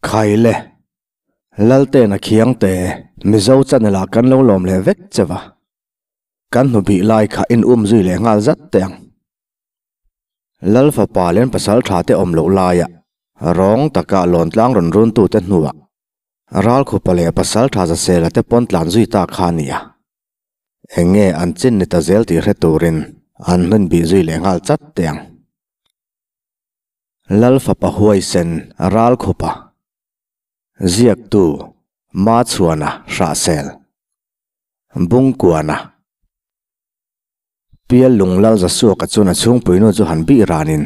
Khaile, Laltena Khiangte, Mizo channel ah kan lo lawm leh vek che va. Kan hnu bih lai kha in um zui leh nghal zat teh ang. Lal fapa len pasal tha te awm loh laia rawng taka lawntlang rawn runtute hnuah Ralkhupa leh pasal tha Zasela te pawn tlan zui ta kha a ni a. Eng nge an chin ni ta zel tih hre turin an hnun bih zui leh nghal chat teh ang. Lal fapa huaisen Ralkhupa ziaktu Machhuana Hrahsel Bungkuana Pial Lunglal Zasuaka chuan a chhungpuinu chu han bih ranin,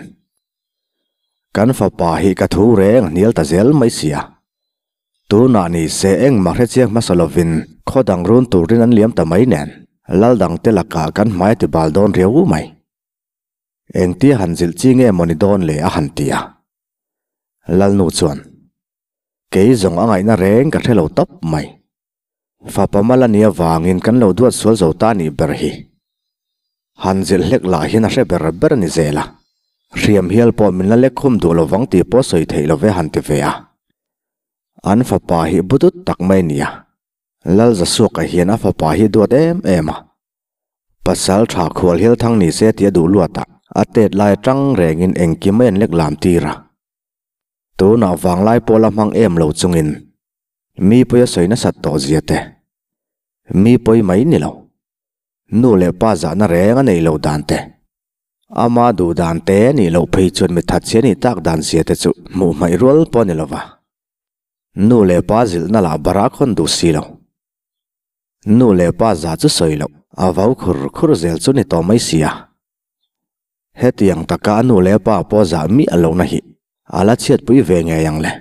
Kan fapa hi ka thu reng a hnial ta zel mai sia. Tunah ni se engmah hrechiang hmasa lovin khaw dang run turin an liam ta mai nen, lal dangte lakah kan hmai a ti bal dawn riau mai. Engtia han zilh chi nge maw ni dawn le a han ti a. Lalnu chuan, Kei zawng a ngaihna reng ka hre lo tawp mai. Fapa mal a nih avangin kan lo duat sual zo ta nih ber hi. Han zilh hlek lah hian a hre ber ber a ni zel a. Hriam hial pawh min la lek khum duh lovang tih pawh sawi theih lo ve han ti ve a. An fapa hi butut tak mai a ni a. Lalzasuaka hian a fapa hi duat em em a. Pasal tha khual hial thang ni se tih a duh luat a, a tet lai atang rengin engkim a enlek lam tir a. Tunah vanglai pawh la hmang em lo chungin Mi pawi a sawi nasat tawh zia te. Mi pawi mai ni lo. Nu leh pa zahna reng a neih loh dan te. Ama duh dan te a nih loh phei chuan mi thatchhia nih tak dan zia te chu hmuh hmaih rual pawh a ni lo va. Nu leh pa zilhna lah bara khawn duh si lo. Nu leh pa zah chu sawi loh a vau khur khur zel chu ni tawh mai si a. Hetiang taka a nu leh pa pawh zah miah lohna hi a la chhiatpui ve ngei ang le.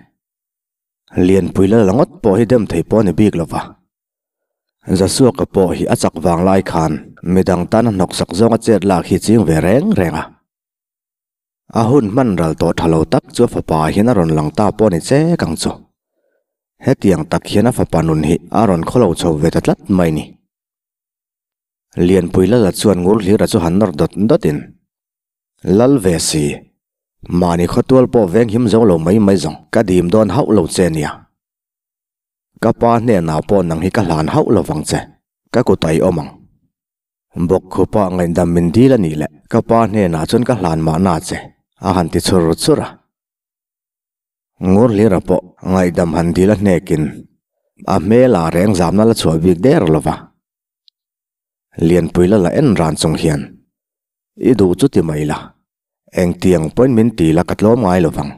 Lianpui la la ngawt pawh hi dem thei pawh a ni bik lo va. Zasuaka pawh hi a chak vang lai khan midang tan a hnawksak zawnga chet lak hi ching ve reng reng a. A hun hman ral tawh tha lo tak chu a fapa hian a rawn lang ta pawh a ni chek ang chu. Hetiang tak hian a fapa nun hi a rawn khawlo chho ve ta tlat mai ni. Lianpui la la chuan ngur hlira chu han nawr dawt dawtin. Lal ve si. Mahni khawtual pawh veng him zo lo mai mai zawng ka dim dawn hauh lo che nia. Ka pa hnenah pawh nang hi ka hlan hauh lo vang che, ka kut a i awm ang. Bawkkhupa ngaihdam min dil a nih leh ka pa hnenah chuan ka hlan mahna che, a han ti chur chur a. Ngurhlira pawh ngaihdam han dil a hnekin a hmel ah reng zamna la chhuah bik der lo va. Lianpui la la en ran chung hian, I duh chu ti mai la, engtiang pawhin min ti la ka tlawm ngai lo vang.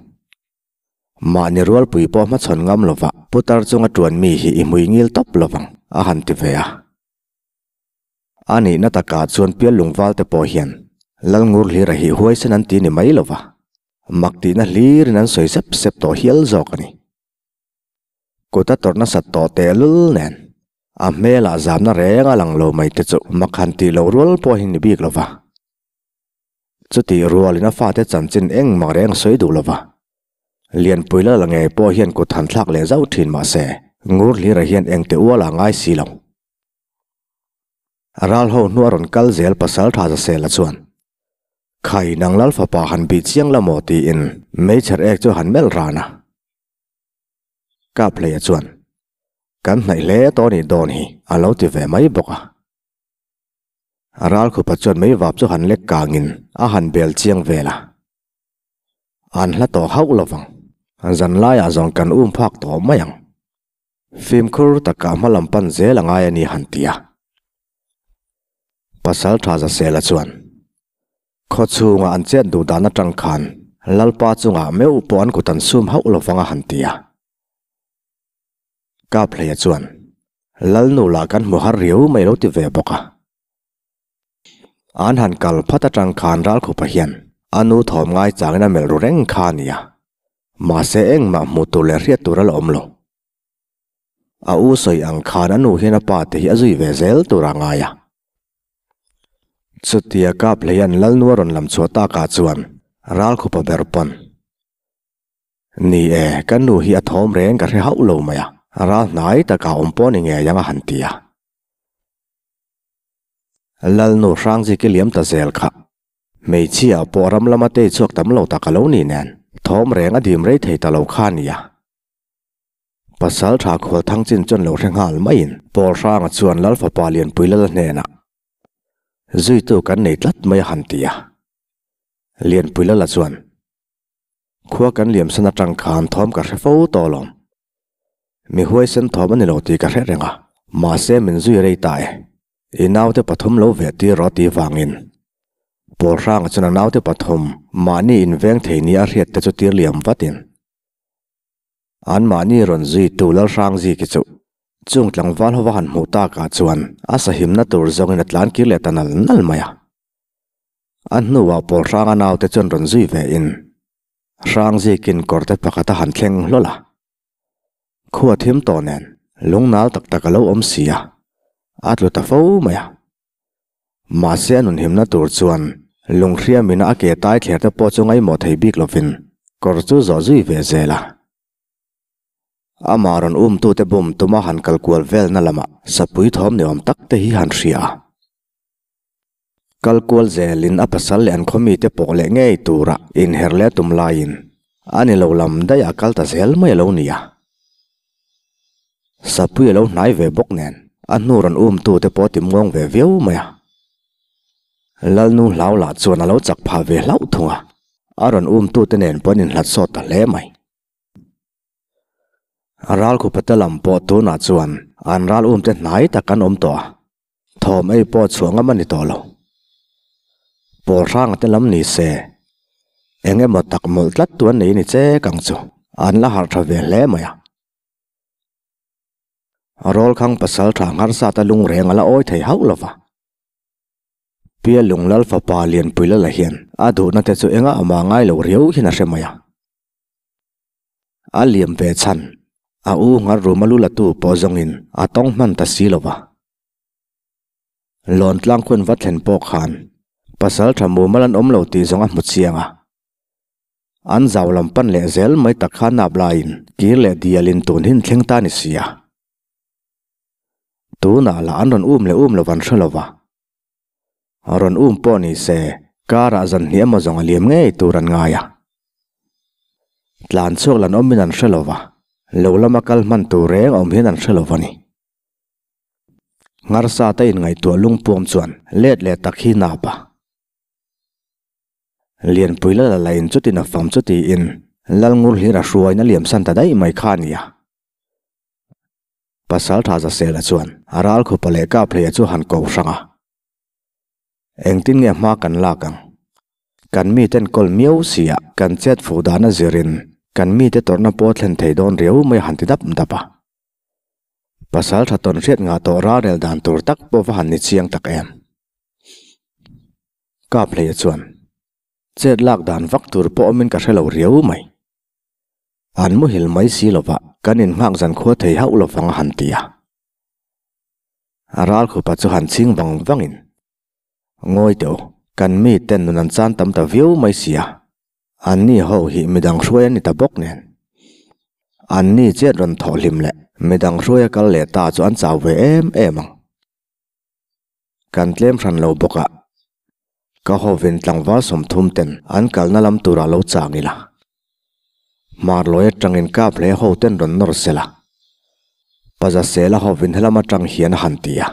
Mahni rualpui pawh hmachhawn ngam lo va putar chunga tuan mi hi i hmui ngil tawp lo vang, a han ti ve a. A nihna takah chuan pial lungval te pawh hian Lalngurhlira hi huaisen an ti ni mai lo va, mak tihna hlirin an sawi sep sep tawh hial zawk a ni. Kut a tawrh nasat tawh tehlul nen a hmelah zamna reng a lang lo mai te chu mak han tih loh rual pawh hi ni bik lo va. Chutih rualin a fate chanchin engmah reng sawi duh lo va. Lianpui la la ngei pawh hian kut han thlak leh zauh thin mah se Ngurhlira hian engte ual a ngai si lo. Ral ho hnua rawn kal zel pasal tha Zasela chuan, Khai nang lal fapa han bih chiang la maw tiin meichher ek chu han melh ran a. Kaphleia chuan, Kan hnaih hle tawh nih dawn hi, a lo ti ve mai bawk a. Ralkhupa chuan meivap chu han lek kangin a han bel chiang vel a. An hla tawh hauh lo vang, zan laiah zawng kan um phak tawh mai ang. Fimkhur takah hma lam pan zel a ngai a ni han ti a. Pasal tha Zasela chuan, Khaw chhunga an chet duh dan atang khan Lalpa chungah meuh pawh an kut an sum hauh lo vang a han ti a. Kaphleia chuan, Lalnu lah kan hmu har riau mai lo ti ve bawk a. An han kal phat atang khan Ralkhupa hian a nu thawm ngai changin a melh ru reng kha a ni a. Mahse engmah hmuh tur leh hriat tur a la awm lo. A u sawi ang khan a nu hian a pa te hi a zui ve zel tur a ngai a. Chutia Kaphleia'n Lalnu a rawn lam chhuah takah chuan Ralkhupa ber pawn, Ni e, ka nu hi a thawm reng ka hre hauh lo mai a, ral hnai takah awm pawh ni ngei ang a han ti a. Lalnu Hrangziki liam ta zel kha Hmeichhia pawh ram lama tei chhuak tam lo tak a lo ni nen, thawm reng a dim rei thei ta lo kha a nia. Pasalṭha Khualthang chin chuan lo hre nghal maiin Paul Hranga chuan Lal fapa Lianpui Lala hnenah zuitu kan nei tlat mai a han ti a. Lianpui Lala chuan, Khua kan liamsan atang khan thawm ka hre fo tawh alawm. Mi huaisen thawm a ni lo tih ka hre reng a, mahse min zui rei ta e. I naute pathum lo ve tir rawh tih vangin Paul Hranga chuan a naute pathum mahni inveng thei nia a hriat te chu tir liam vatin Anmahni rawn zuitu Lalhrangziki chu chung tlangval hova han hmuh takah chuan a sahimna tur zawngin a tlan kir leh ta nal nal mai a. A hnuah Pawlhranga naute chuan rawn zui ve in Hrangzikin kawrte pakhat a han thleng hlawl a. Khua thim tawh nen lungnal tak tak a lo awm si a, a tlu ta fo mai a. Mahse a nunhimna tur chuan lunghriamin a ke tai thler te pawh chu ngaihmawh thei bik lovin kawr chu zawh zui ve zel a. Amah rawn umtute bum tuma han kal kual velna lamah sapui thawm ni awm tak te hi han hria a. Kal kual zelin a pasal leh an khawmi te pawh leh ngei tura inher leh tum laiin a ni lo lam daih a kal ta zel mai a lo ni a. Sapui a lo hnai ve bawk nen a hnu rawn umtu te pawh ti muang ve viau mai a. Lalnu hlau lah chuan a lo chak phah ve hlauh thung a, a rawn umtu te nen pawh an inhlat sawt ta hle mai. Ral khupate lam pawh tunah chuan an ral um te hnai tak an awm tawh a, thawm ei pawh chhuah ngam a ni tawh lo. Pawl hranga te lam ni se, eng emaw tak mawlh tlat tu an nei ni che kang chu an la harh tha ve hle mai a. Rawlkhang pasal tha ngharsata lungreng a la awi thei hauh lo va. Pia Lunglal fapa Lianpui Lala hian a duhna te chu engah amah ngai lo riau hian a hre mai a. A liam ve chhan, a u nghar ruma lu latu pawh zawngin a tawng hman ta si lo va. Lawntlang khuan va thlen pawh khan pasal tha mumal an awm lo tih zawng a hmu chiang a. An zau lam pan leh zel mai tak kha nap laiin kir leh dialin tun hin thleng ta ni sia. Tunah lah an rawn um leh um lo an hre lo va. Rawn um pawh ni se karah zan hnih emaw zawng a liam ngei tur an ngai a. Tlan chhuak lan awmin an hre lo va, lo lama kal hman tur reng awm hian an hre lo va ni. Ngarsa te inngaihtuah lungpuam chuan let leh tak hi nap a. Lianpui lal a lain chutin a fam chu tiin Lalngur hlir a hruain a liamsan ta daih mai kha a ni a. Pasal tha Zasela chuan a ral khupa leh Kaphleia chu han ko hrang a. Engtin nge hma kan lak ang? Kan miten kawl miau sia kan chet fuh dan a zirin kan mite tawrhna pawh thlen thei dawn riau mai a han ti dap dap a. Pasal tha tawn hriat ngah tawh ralrel dan tur tak pawh va han ni chiang tak em. Kaphleia chuan, Chet lak dan vak tur pawh awmin ka hre lo riau mai. An muhil mai si lova kan innghak zan khua thei hauh lovang a han ti a. A ral khupa chu han chhing vang vangin, Ngawi teh u, kan mi ten nun an chan tam ta viau mai si a, anni ho hi midang hruai an ni ta bawk nen. Anni chet rawn thawh hlim leh midang hruaia kal leh ta chu an chau ve em em ang. Kan tlem hran lo bawk a, ka hovin tlangval 30 ten an kalna lam turah lo chang ila. Hmarlawi atangin kap hle ho ten rawn nawr sela. Pazasela hovin helam atang hian a han ti a.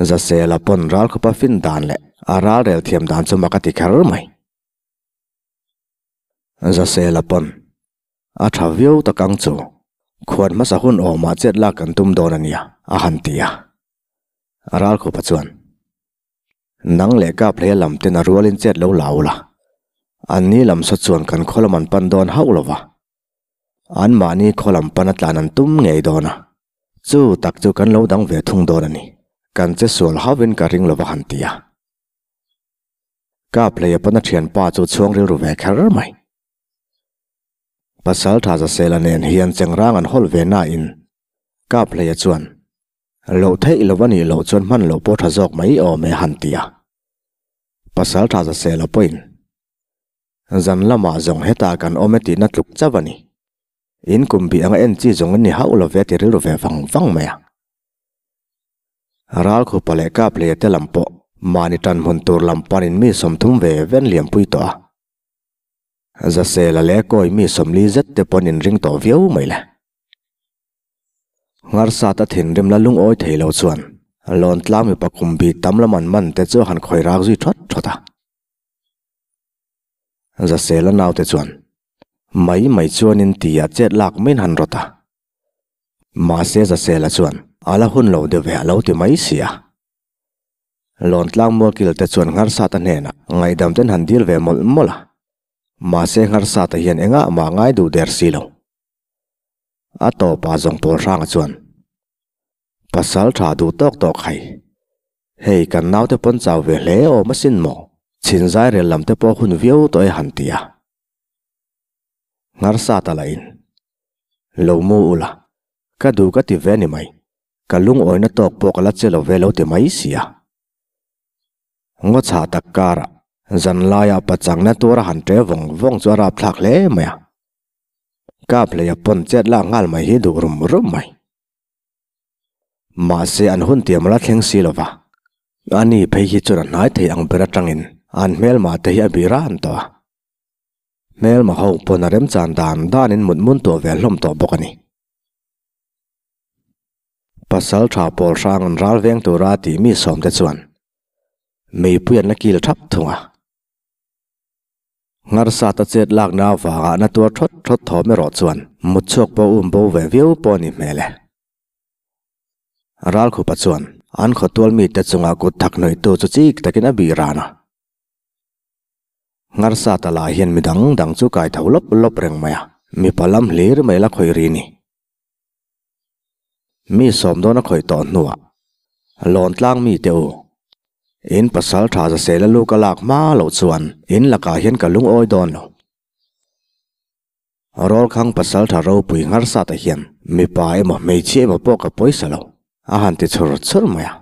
Zasela pawn ral khawpa fin dan leh a ral rel thiam dan chu mak a ti kher mai. Zasela pawn A tha viau tak ang chu. Khuan hmasa hun awmah chet lak kan tum dawn a nia, a han ti a. Ralkhupa chuan, Nang leh kap hlei lam ten a rualin chet lo la ula. Anni lam saw chuan kan khaw lam an pan dawn hauh lo va. Anmahni khaw lam pan a tlan an tum ngei dawn a. Chu tak chu kan lo dang ve thung dawn a ni. Kan che sual hauhin ka ring lo va han ti a. Kap hleia pawn a thianpa chu chhuang rilru ve kher mai. Pasal tha Zasela nen hian chengrang an hawl ve nain Kaphleia chuan, Loh theih lo a nih loh chuan hman loh pawh tha zawk mai awm e han ti a. Pasal tha Zasela pawhin, Zan lamah zawng hetah kan awm e tihna tluk chauh a ni. In kum bih anga en chi zawng an ni hauh lo ve ti rilru ve vang vang mai a. Ralkhupa leh Kaphleia te lam pawh mahni tanhmun tur lam panin mi 30 ve ven liampui tawh a. Zasela leh kawi mi 40 zet te pawn inring tawh viau mai le. Ngarsata thinrim la lungawi thei lo chuan Lawntlang mipa kum bi tam lam an man te chu a han khawi rak zui thawt thawt a. Zasela naute chuan mai mai chuanin tia chet lak maiin han rawt a. Mahse Zasela chuan a la hun lo deuh ve a lo ti mai si a. Lawntlang mualkil te chuan Ngarsata hnenah ngaihdam ten han dil ve mawlh mawlh a. Mahse Ngarsata hian engah mah ngai duh der si lo. A tawpah zawng pawl hranga chuan, Pasal tha duh tawk tawk hai. Hei kan naute pawn chau ve hle awm asin maw? Chhinzai rel lam te pawh hun viau tawh e han ti a. Ngharsa ta lahin, Lo mu ula, ka duh ka ti ve ni mai. Ka lungawina tawk pawh ka la che lo ve lo ti mai si a. Ngaw chhah tak karah zan laia pachangna tura han ṭe vawng vawng chu a rapthlak hle mai a. Kap hleia pawn chet lak nghal mai hi duh rum rum mai. Mahse an hun tiam la thleng si lova, ani phei hi chuan a hnai thei ang ber atangin an hmelma te hi a bih ran tawh a. Hmelma ho pawn a remchan dan danin mut mun tuah ve hlawm tawh bawk a ni. Pasal tha pawl hrang an ral veng tura tih mi sawmte chuan meipui an la kil thap thung a. Ngarsata chet lakna avanga na tuar thawt thawt thawm erawh chuan mut chhuak pawh um bo ve viau pawh a ni hmel e. Ralkhupa chuan an khawtual mite chunga kut thak hnawihtu chu chik takin a bih ran a. Ngarsata lah hian mi dang dang chu kai tho lawp lawp reng mai a, mipa lam hlir mai la khawih ri ni. Mi sawm dawn a khawih tawh hnuah Lawntlang mite u, in pasal tha Zasela lu ka lak hma loh chuan in lakah hian ka lungawi dawn lo. Rawlkhang pasal tha ropui ngharsata hian mipa emaw hmeichhia emaw pawh ka pawisa lo, a han ti chhur chhur mai a.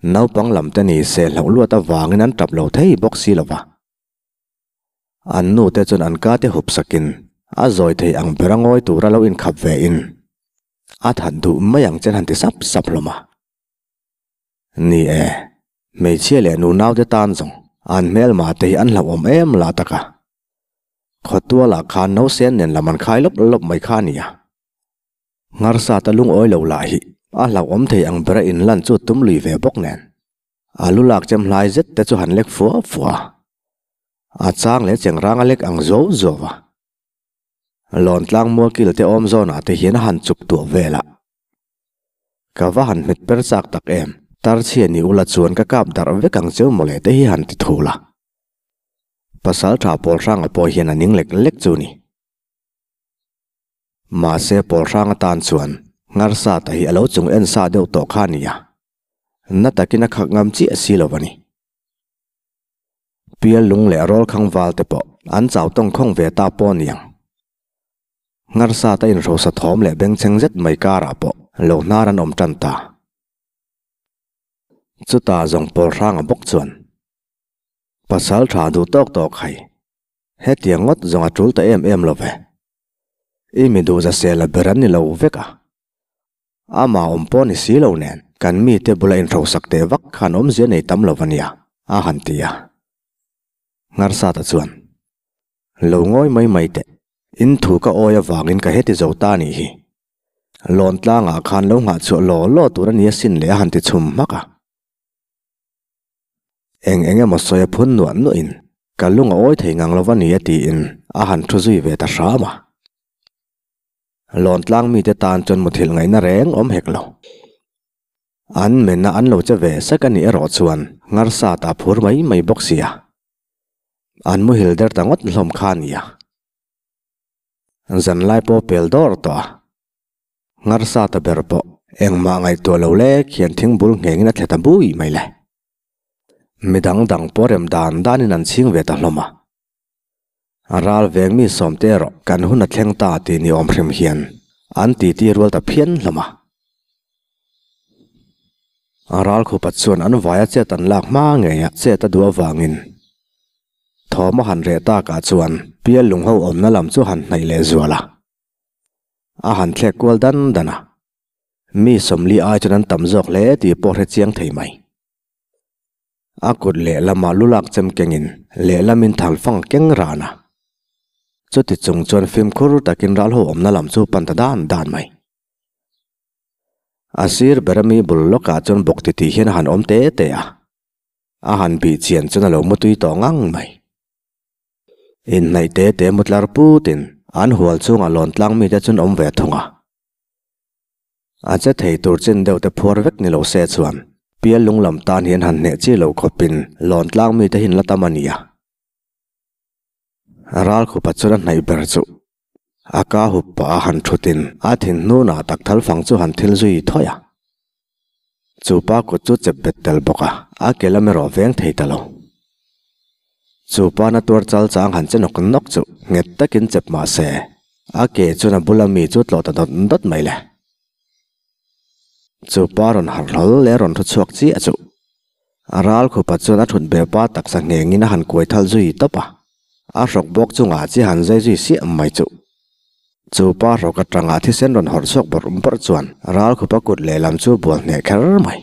Naupang lam te ni se hlauh luat avangin an tap lo thei bawk si lo va. An nu te chuan an ka te hup sakin a zawi thei ang ber a ngawi tura lo inkhap ve in a that duh mai ang chen han ti sap sap hlawm a. Ni e, hmeichhia leh nu nau te tan zawng an hmelma te hi an hlauhawm em lah tak a. Khawtualah khan nausen nen lam an khai lawp lawp mai kha a ni a. Ngharsa ta lungawi lo lah hi a hlauhawm thei ang bera inlan chu tum lui ve bawk nen. A lu lak chem hlai zet te chu han lek fua fua a, a chang leh cheng rang a lek ang zuau zuau a. Lawntlang mualkil te awm zawnah te hian a han chuk tuah vel a. Ka va han hmet per chak tak em, tarchhia ni ula chuan ka kap darh vek ang cheu mawle te hi han ti thul a. Pasal tha pawl hranga pawh hian a ning lek lek chu ni. Mahse pawl hrang atan chuan Ngarsata hi a lo chung en sa deuh tawh kha a ni a. Na takin a khak ngam chiah si lo a ni. Pial lung leh rawl khang val te pawh an chau tawng khawng ve ta pawh a ni ang. Ngarsata inhrosa thawm leh bengchheng zet mai karah pawh lo hnar an awm tan ta. Chutah zawng pawl hranga bawk chuan pasal tha duh tawk tawk hai. Hetiang ngawt zawng a tul ta em em lo ve. I mi duh za sel a ber an ni lo vek a. Amah awm pawh ni si lo nen kan mite bula inhrosak teh vak khan awmzia nei tam lo a nia, a han ti a. Ngarsata chuan, Lo ngawi mai mai teh, in thu ka awi avangin ka heti zo ta nih hi. Lawntlangah khan lo nghah chhuah law law tur a nia sin le a han ti chhum hmak a. Eng eng emaw sawi a phun nuah nuahin ka lung a awi thei ngang lo va nia tiin a han thu zui ve ta hram a. Lawntlang mite tan chuan muthilh ngaihna reng awm hek lo. An mena an lo che ve sek a nih erawh chuan ngarsa ta phur mai mai bawk sia. An muhil der ta ngawt hlawm kha a nia. Zanlai pawh pel dawr tawh a. Ngarsa ta ber pawh engmah ngaihtuah lo lek hian thingbul nghengin a thle ta bui mai le. Midang dang pawh rem dan danin an chhing ve ta hlawm a. A ral veng mi sawmte erawh kan hun a thleng ta tih ni awm hrim hian an titi rual ta phian hlawm a. A ral khupa chuan an vaia chet an lak hma ngei a chet a duh avangin thawm a han reh takah chuan pial lung ho awmna lam chu han hnaih leh zual a. A han thlek kual dan dan a. Mi 40 ai chuan an tam zawk hle tih pawh hre chiang thei mai. A kut lehlamah lu lak chem kengin lehlamin thalfang keng ran a. Chuti chung chuan fimkhur takin ral ho awmna lam chu pan ta dan dan mai. A sir ber ami bul lawkah chuan bawk titih hian a han awm te te a. A han bih chian chuan a lo mutui tawh ngang mai. Inhnaih te te mutlar putin an hual chungah lawn tlang mite chuan awm ve thung a. A che thei tur chin deuh te phuar vek ni lo se chuan pial lung lam tan hian han hneh chi lo khawpin lawn tlang mite hi an la tam a nia. Ral khupa chuan a hnaih ber chu a ka hup pah a han thutin a thin hnunah tak thal fang chu han thil zui thawi a. Chu pa kut chu chep bet tel bawk a, a ke lam erawh veng thei ta lo. Chu pa na tuar chal chang han che nawk nawk chu nghet takin chep mah se, a ke chuan a bula mi chu tlawh ta dawt dawt mai le. Chu pa rawn harh hlawl leh rawn thu chhuak chiah chu a ral khupa chuan a thut be pa taksa nghengin a han kuai thal zui tawp a, a hrawk bawk chungah chi han zai zui siah mai chu. Chu pa hrawk atanga thisen rawn hawrh chhuak bawrh bawrh chuan ral khupa kut lehlam chu bual hneh kher mai.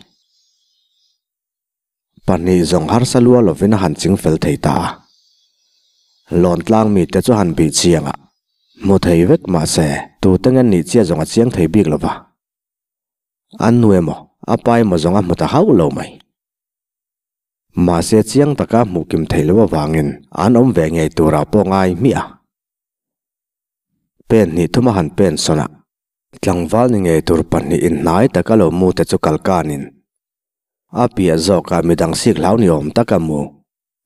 Pahnih zawng harsa lua lovin a han ching fel thei ta a. Lawn tlang mite chu han bih chiang a, hmu thei vek mahse tute nge nih chiah zawng a chiang thei bik lo va. A nu emaw, a pa emaw zawng a hmu ta hauh lo mai. Mahse chiang taka hmuh kim thei lo avangin an awm ve ngei turah pawh ngai hmiah a. Pen hnih thuma han pen sawn a, tlangval ni ngei tur pahnih inhnai taka lo mu te chu kalkanin A piah zawkah midang sik hlau ni awm tak a mu.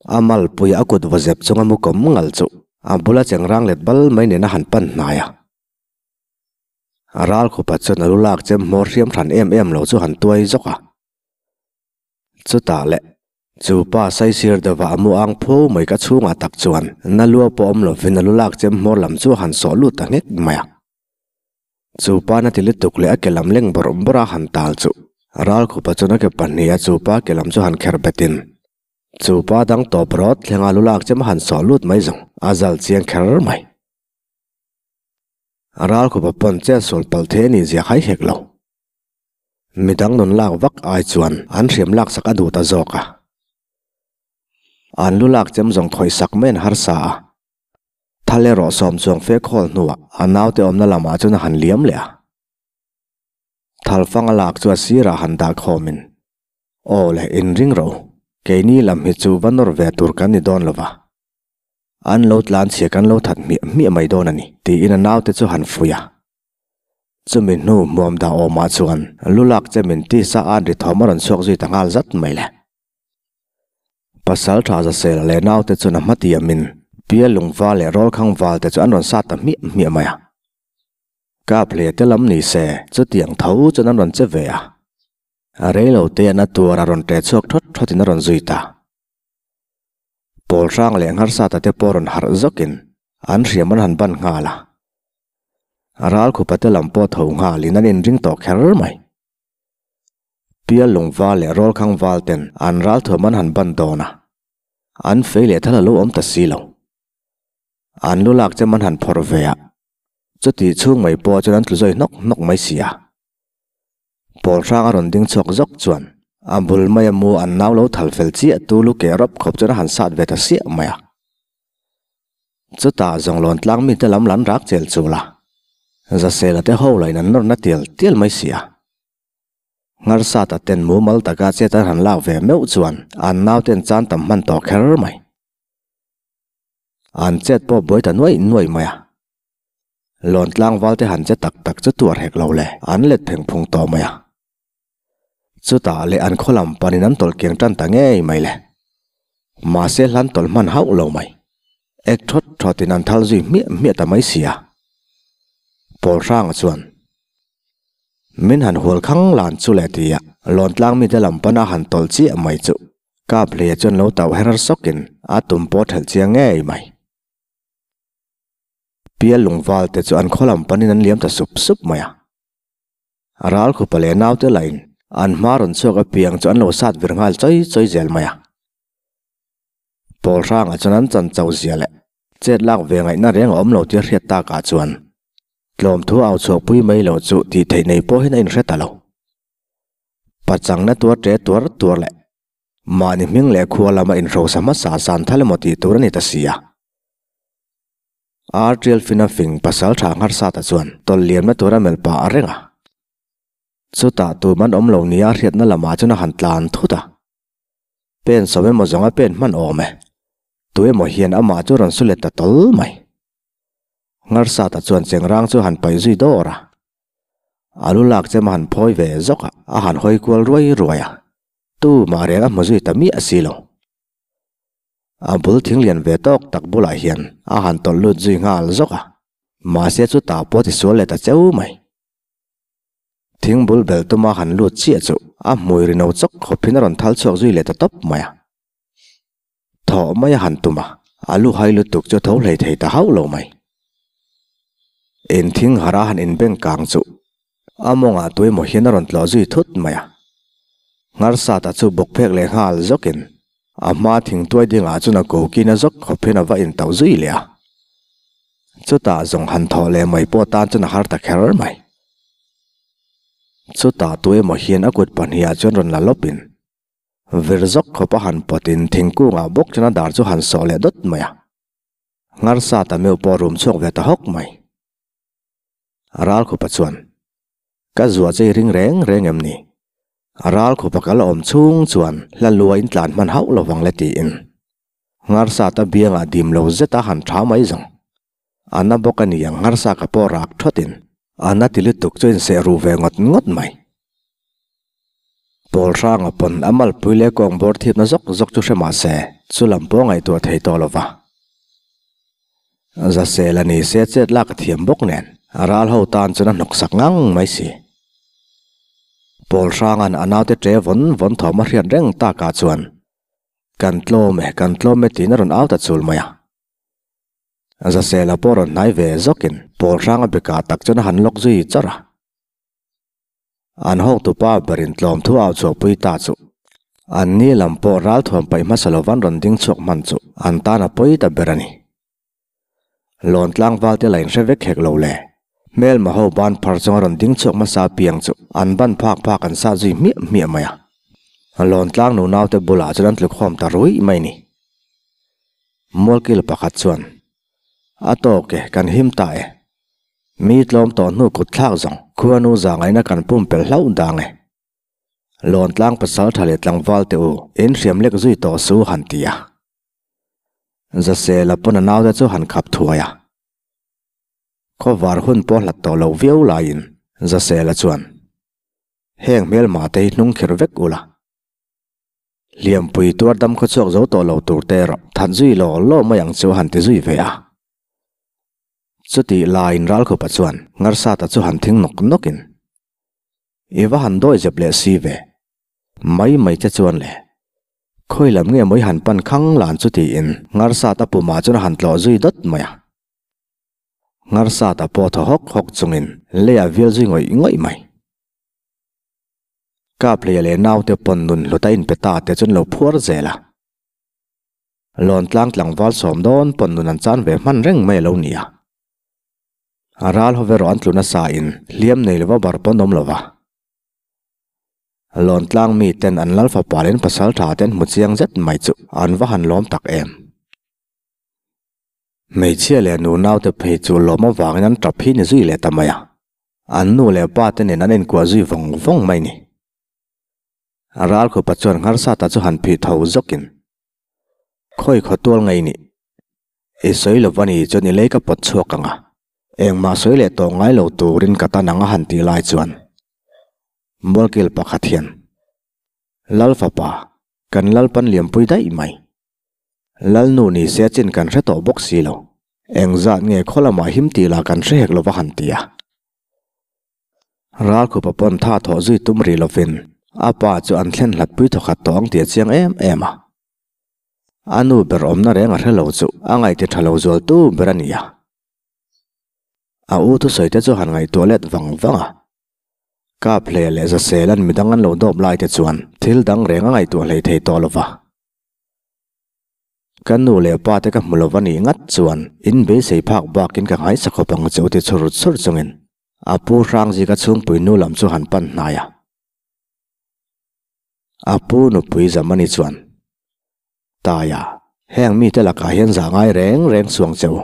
A malpui a kut va zep chunga mu kawm ngal chu a bula chengrang let bal mai nen a han pan hnai a. A ral khupa chuan a lu lak chem hmawr hriam hran em em lo chu han tuai zawk a. Chutah le, chu pa saisir deuhva a mu ang pho mai ka chhungah tak chuan na lua pawh awm lovin a lu lak chem hmawr lam chu a han sawh lut ta nghek mai a. Chu pa na ti lutuk leh a ke lam leng bawrh bawrh a han tal chu ral khupa chuan a ke pahniha chu pa ke lam chu han kher betin chu pa dang tawp rawt thlenga lu lak chem a han sawh lut mai zawng a zal chiang kher mai. Ral khupa pawn chet sual palh thei a nih zia khai hek lo. Midang nun lak vak ai chuan an hriam lak sak a duh ta zawk a. An lu lak chem zawng khawih sak mai an harsa a. Thal erawh sawm chuang fe khawl hnuah a naute awmna lamah chuan a han liam leh a. Thal fang a lak chu a sirah han dah khawmin, Aw le, inring rawh u, keini lam hi chu va nawr ve tur kan ni dawn lo va. An lo tlan chhia kan lo that hmiah hmiah mai dawn a ni, tiin a naute chu han fuih a. Chumi hnu hmuam dah awmah chuan lu lak che min tisa an ri thawm a rawn chhuak zui ta nghal zat mai le. Pasal tha Zasela leh naute chuan a hma tiamin Pia lungva leh Rawlkhang val te chu an rawn sat ta hmiah hmiah mai a. Kap hle te lam ni se chutiang tho chuan an rawn che ve a. A reilo te an a tuar a rawn ṭe chhuak thawt thawt in a rawn zui ta. Pawl hrang leh ngharsata te pawh rawn harh zawkin an hriam an han ban nghal a. Ral khupa te lam pawh tho nghalin an inring tawh kher mai. Pial lungval leh rawlkhang val ten an ralthuam an han ban dawn a, an fei leh thal a lo awm ta si lo. An lu lak chem an han phawrh ve a, chutih chhung mai pawh chuan an tlu zawi hnawk hnawk mai si a. Pawl hrang a rawn ding chhuak zawk chuan a bul mai a mu an nau lo thal fel chiah tu lu keh rawp khawp chuan a han sat ve ta siah mai a. Chutah zawnglawn tlang mite lam lan rak chel chul a, Zasela te ho lain an nawrna tial tial mai si a. Ngarsata ten mumal taka chet an han lak ve meuh chuan an nauten chan tam hman tawh kher mai. An chet pawh buai ta nuaih nuaih mai a. Lawn tlangval te han che tak tak chu tuar hek lo le, an let pheng phung tawh mai a. Chutah leh an khaw lam panin an tawlh kiang tan ta ngei mai le. Mahse hlan tawlh hman hauh lo mai. Ek thawt thawtin an thal zui hmiah hmiah ta mai si a. Pawl hranga chuan. Min han hual khang lan chu le tia Lawntlang mite lam pana han tawlh chiah mai chu Kap hleia chuan lo tauh her sawkin a tum pawh thelh chiang ngei mai. Pial lungval te chu an khaw lam panin an liam ta sup sup mai a. Ral khupa leh naute lahin an hma rawn chhuak apiang chu an lo sat vir nghal chawi chawi zel mai a. Pawl hrangah chuan an chan chauh zia leh chet lak ve ngaihna reng a awm lo tia hriat takah chuan tlawmthu au chhuahpui mai lo chu tih theih nei pawhin a inhre ta lo. Pachangna tuar ṭe tuar tuar leh. Mahni hming leh khua lama inhrosa hmasa san thal emaw tih tur a ni ta si a. Ar tial fina fing pasal tha nghar sata chuan tawlh liamna tur a melh pah reng a. Chutah tuman awm lo nia hriatna lamah chuan a han tlan thut a. Pen sawm emaw zawng a pen hman awm e. Tu emaw hian amah chu rawn su let ta tawl mai. Nghar sata chuan chengrang chu a han paih zui dawr a. A lu lak chem a han phawi ve zawk a, a han hawi kual ruai ruai a. Tu mah reng a hmu zui ta miah si lo. A bul thing lian ve tawk tak bulah hian a han tawlh lut zui nghal zawk a, mahse chutah pawh tisual leh ta cheu mai. Thing bul bel tuma han lut chiah chu a hmui ri no chawk khawpin a rawn thal chhuak zui leh ta tawp mai a. Thawh mai a han tum a, a lu hai lutuk chu a tho hlei thei ta hauh lo mai. In thing harh a han inbeng kang chu a mawngah tuemaw hian a rawn tlawh zui thut mai a. Ngharsata chu bawk phek leh nghal zawkin a hma thing tuai dingah chuan a kokin a zawk khawp hian a va intauh zui leh a. Chutah zawng han thawh leh mai pawh tan chuan a har ta kher mai. Chutah tuemaw hian a kut pahnihah chuan rawn la lawpin vir zawk khawp a han pawtin thingkungah bawk chuan a dar chu han sawh leh dawt mai a. Ngharsa ta meuh pawh rum chhuak ve ta hawk mai. Ralkhupa chuan, Ka zuah che i ring reng reng em ni? Ralkhupa kal awm chhung chuan hla lua in tlan hman hauh lo vang le tiin Ngharsa ta biangah dim lo zet a han tha mai zawng. A na bawk a ni ang Ngharsa ka pawh rak thawtin a na ti lutuk chu inseh ruh ve ngawt ngawt mai. Pawl hranga pawn a malpui leh kawng bawr thipna zawk zawk chu hre mah se chu lam pawh ngaihtuah thei tawh lo va. Zasel a ni se chet lak a thiam bawk nen ral ho tan chuan a hnawk sak ngang mai si. Pawl hranga'n a naute ṭe vawn vawn thawm a hriat reng takah chuan Kan tlawm e, kan tlawm e tiin a rawn au ta chul mai a. Zasela pawh rawn hnai ve zawkin Pawl hranga bekah tak chuan a han lawk zui chawrh a. An hawktupa berin tlawm thu au chhuahpui ta chu an ni lam pawh ralthuam paih hmasa lovan rawn ding chhuak hman chu an tan a pawi ta ber a ni. Lawn tlangval te la inhre vek hek lo le. Hmelma ho ban phar chunga rawn ding chhuak hmasa piang chu an ban phak phak an sat zui hmiah hmiah mai a. Lawn tlang nunau te bulah chuan an tlukhawm ta ruih mai ni. Mualkil pakhat chuan, A tawk e, kan him ta e. Mi tlawm tawh hnu kut thlak zawng khuanu zangaina kan pumpelh hlauh dang e. Lawn tlang pasal tha leh tlangval te u in hriam lek zui tawh su han ti a. Zasela pawn a naute chu han khap thuai a. Khawvar hun pawh hlat tawh lo viau laiin Zasela chuan, Heng hmelma te hi hnung kher vek ula. Hliampui tuar dam khaw chhuak zo tawh lo tur te erawh that zui law law mai ang chu a han ti zui ve a. Chutih laiin Ralkhupa chuan Ngarsata chu han thing nawk nawkin, I va han dawi zep leh si ve. Mai mai che chuan le. Khawi lam nge maw i han pan khang lan chu tiin Ngarsata pumah chuan a han tlawh zui dawt mai a. Ngarsata pawh thaw hawk hawk chungin leiah vial zui ngawih ngawih mai. Kaphleia leh naute pawn nun hlut a inpe ta te chuan lo phuar zel a. Lawntlang tlangval sawm dawn pawn nun an chan ve hman reng mai a lo ni a. A ral ho erawh an tlu nasa in hliam nei lova bar pawn awm lova. Lawntlang mi ten an lal fapa leh an pasal tha te an hmu chiang zet mai chu an va han lawm tak em. Hmeichhia leh nu naute phei chu lawm avangin an tap hi ni zui leh ta mai a. An nu leh pa te nen an inkuah zui vawng vawng mai ni. A ral khupa chuan ngharsata chu han phih tho zawkin, Khawi khaw tual ngei nih? I sawi lo va ni chuan i lei ka pawt chhuak ang a, engmah sawi leh tawh ngai lo turin ka tan ang a han tih lai chuan Mualkil pakhat hian, Lal fapa, kan Lalpan liampui daih mai. Lalnu ni se chin kan hre tawh bawk si lo. Engzat nge khaw lamah him tih lah kan hre hek lo va han ti a. Ralkhupa pawn tha thawh zui tum rih lovin a pa chu an thlen hlat pui thawkhat tawh ang tih a chiang em em a. A nu ber awmna reng a hre lo chu a ngaihti tha lo zual tu ber a ni a. A u thusawi te chu han ngaihtuah let vang vang a. Kap hle leh Zaselan midang an lo dawp lai te chuan thil dang reng a ngaihtuah hlei thei tawh lo va. Ka nu leh pa te ka hmu lo va nih ngat chuan in beisei phak bakin ka nghaisa khawp ang che u ti chhur chhur chungin a pu Hrangzika chhungpui nu lam chu han pan hnai a. A pu nupui Zamani chuan, Taia, heng mite lakah hian zah ngai reng reng suang che u.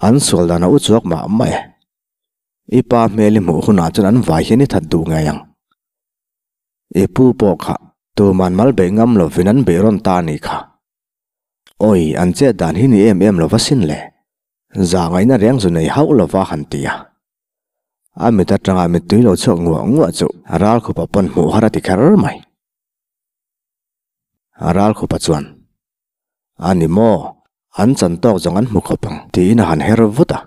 An sual dan a u chuak mah mah e. I pa hmel i hmuh hunah chuan an vai hian i that duh ngei ang. I pu pawh kha tuman mal beih ngam lovin an beih rawn ta a nih kha. Awi, an chet dan hi ni em em lova sin le. Zah ngaihna reng zu nei hauh lova han ti a. A mit atanga mittui lo chhuak nguah nguah chu Ralkhupa pawn hmuh har a ti kher mai. Ralkhupa chuan, A ni maw, an chan tawk zawng an hmu khawp ang, tiin a han her vut a.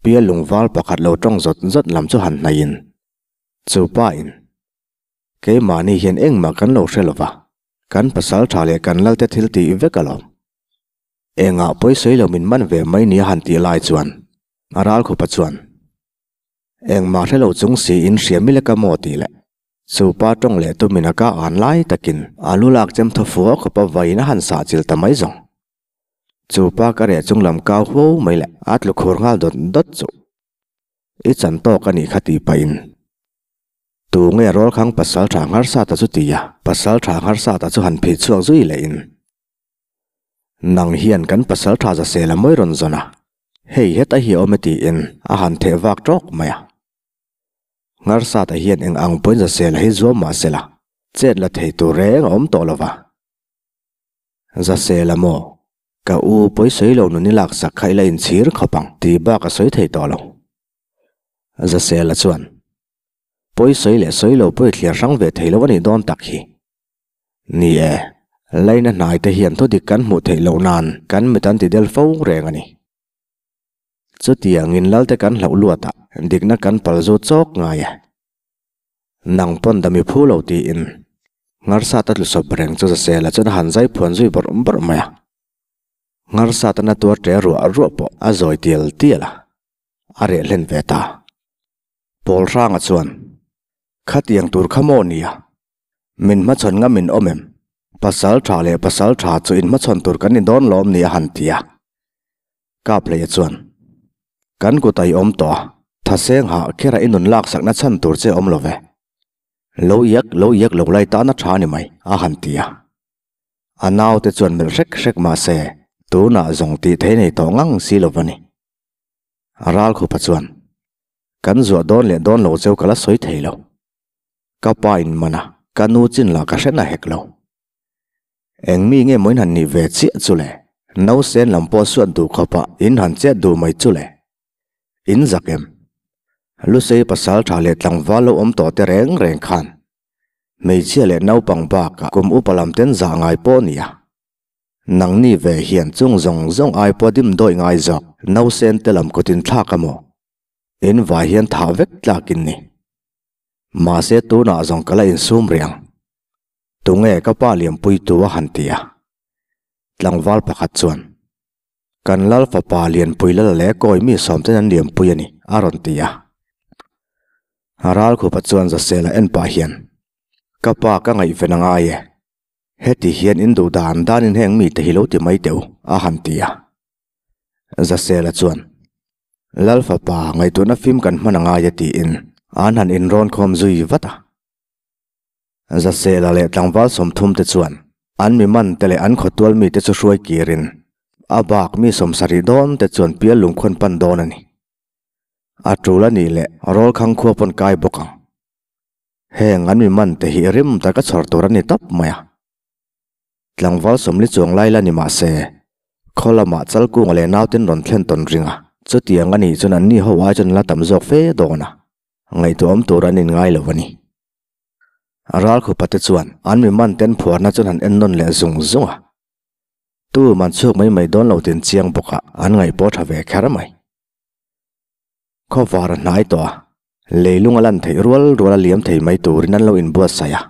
Pia lungval pakhat lo tawng zawt zawt lam chu han hnaihin, Chu pa in, keimahni hian engmah kan lo hre lova, kan pasal tha leh kan lalte thil tih vek alawm. Engah pawi sawi lo min man ve mai nia han tih lai chuan a ralkhupa chuan, Engmah hre lo chung siin hria mi leka maw tih leh chu pa tawng leh tumin a ka an lai takin a lu lak chem thaw fuau khawpa vawiin a han sah chil ta mai zawng. Chu pa ka reh chung lam kau huau mai leh a tlu khur nghal dawt dawt chu i chan tawk a nih kha tih pahin Tu nge Rawlkhang pasal tha nghar sa ta chu ti a, pasal tha nghar sa ta chu han phih chhuak zui leh in. Nang hian kan pasal tha za sel a mawi rawn zawn a, hei heta hi a awm e tiin a han theh vak tawk mai a. Nghar sa ta hian eng ang pawhin za sel a hi zuam mah sela, chet la thei tur reng a awm tawh lo va. Za sel a maw? Ka u pawi sawi lo nun i laksak kha i la inchhir khawp ang tih bak a sawi thei tawh lo. Za sel a chuan. Pawi sawi leh sawi lo pawi thliar hrang ve thei lo a nih dawn tak hi. Ni e, laina hnai te hian thudik kan hmuh theih loh nan kan mit an ti del fo reng a ni. Chutiangin Lalte kan hlauh luat ah dikna kan pal zu chawk ngai e. Nang pawn dami phu lo tiin Ngarsat a tlu sawp reng chu Zasela chuan a han zai phuan zui bawrh bawrh mai a. Ngarsat a na tuar ṭe ruah ruah pawh a zawi tial tial a, a reh hlen ve ta. Pawl hranga chuan, Khatiang tur kha maw nia? Min hmachhawn ngam in awm em? Pasal tha leh pasal tha chu in hmachhawn tur kan ni dawn lawm ni a han ti a. Kaphleia chuan, Kan kut a i awm tawh a, thaseng hah khera i nun laksakna chhan tur che awm lo ve. Lo iak lo iak lo lai tan a tha ni mai, a han ti a. A naute chuan melh hrek hrek mah se, tunah zawng tih thei nei tawh ngang si lo va ni. Ralkhupa chuan, Kan zuah dawn leh dawn lo cheu ka la sawi thei lo. Ka pa in man a, ka nu chin lah ka hre na hek lo. Eng mi nge maw in han nih ve chiah chu le? Nausen lam pawh suat duh khawp ah in han chet duh mai chu le? In zak em? Lusei pasal tha leh tlangval lo awm tawh te reng reng khan hmeichhia leh naupang bakah kum upa lam ten zah ngai pawh a ni a. Nangni ve hian chung zawng zawng ai pawh dim dawih ngai zawk nausen te lam kut in thlak a maw? In vai hian thah vek tlak in ni. Mahse tunah zawng ka la insum rih ang. Tunge ka pa lianpui tu a han ti a. Tlangval pakhat chuan, Kan lal fapa lianpui lal leh kawi mi sawm ten an lianpui a ni, a rawn ti a. Ralkhupa chuan Zasela en pah hian, Ka pa ka ngaihven a ngai e. Heti hian in duh dan danin heng mite hi lo ti mai teh u, a han ti a. Zasela chuan, Lal fapa ngaihtuahna fim kan hman a ngai e tiin an han inrawn khawm zui vat a. Zasela leh tlangval 30 te chuan an mi man te leh an khawtual mite chu hruai kirin a bak mi 70 dawn te chuan pial lungkhawn pan dawn a ni. A tul a nih leh rawlkhang khua pawn kai bawk ang. Heng an mi man te hi rim taka chhawr tur a ni tawp mai a. Tlangval 40 chuang lai la ni mah se, khaw lamah Chalkunga leh nauten rawn thlen tawn ring a, chutiang a nih chuan anni ho ai chuan la tam zawk fe dawn a, ngaihtuahawm tur an inngai lo a ni. Ralkhupa te chuan an mi man ten phuarna chuan han en nawn leh zung zung a, tu man chhuak mai mai dawn lo tin chiang bawk a, an ngaih pawh tha ve kher mai. Khawvar a hnai tawh a, leilung a lan theih rual rual a liam thei mai turin an lo inbuatsaih a.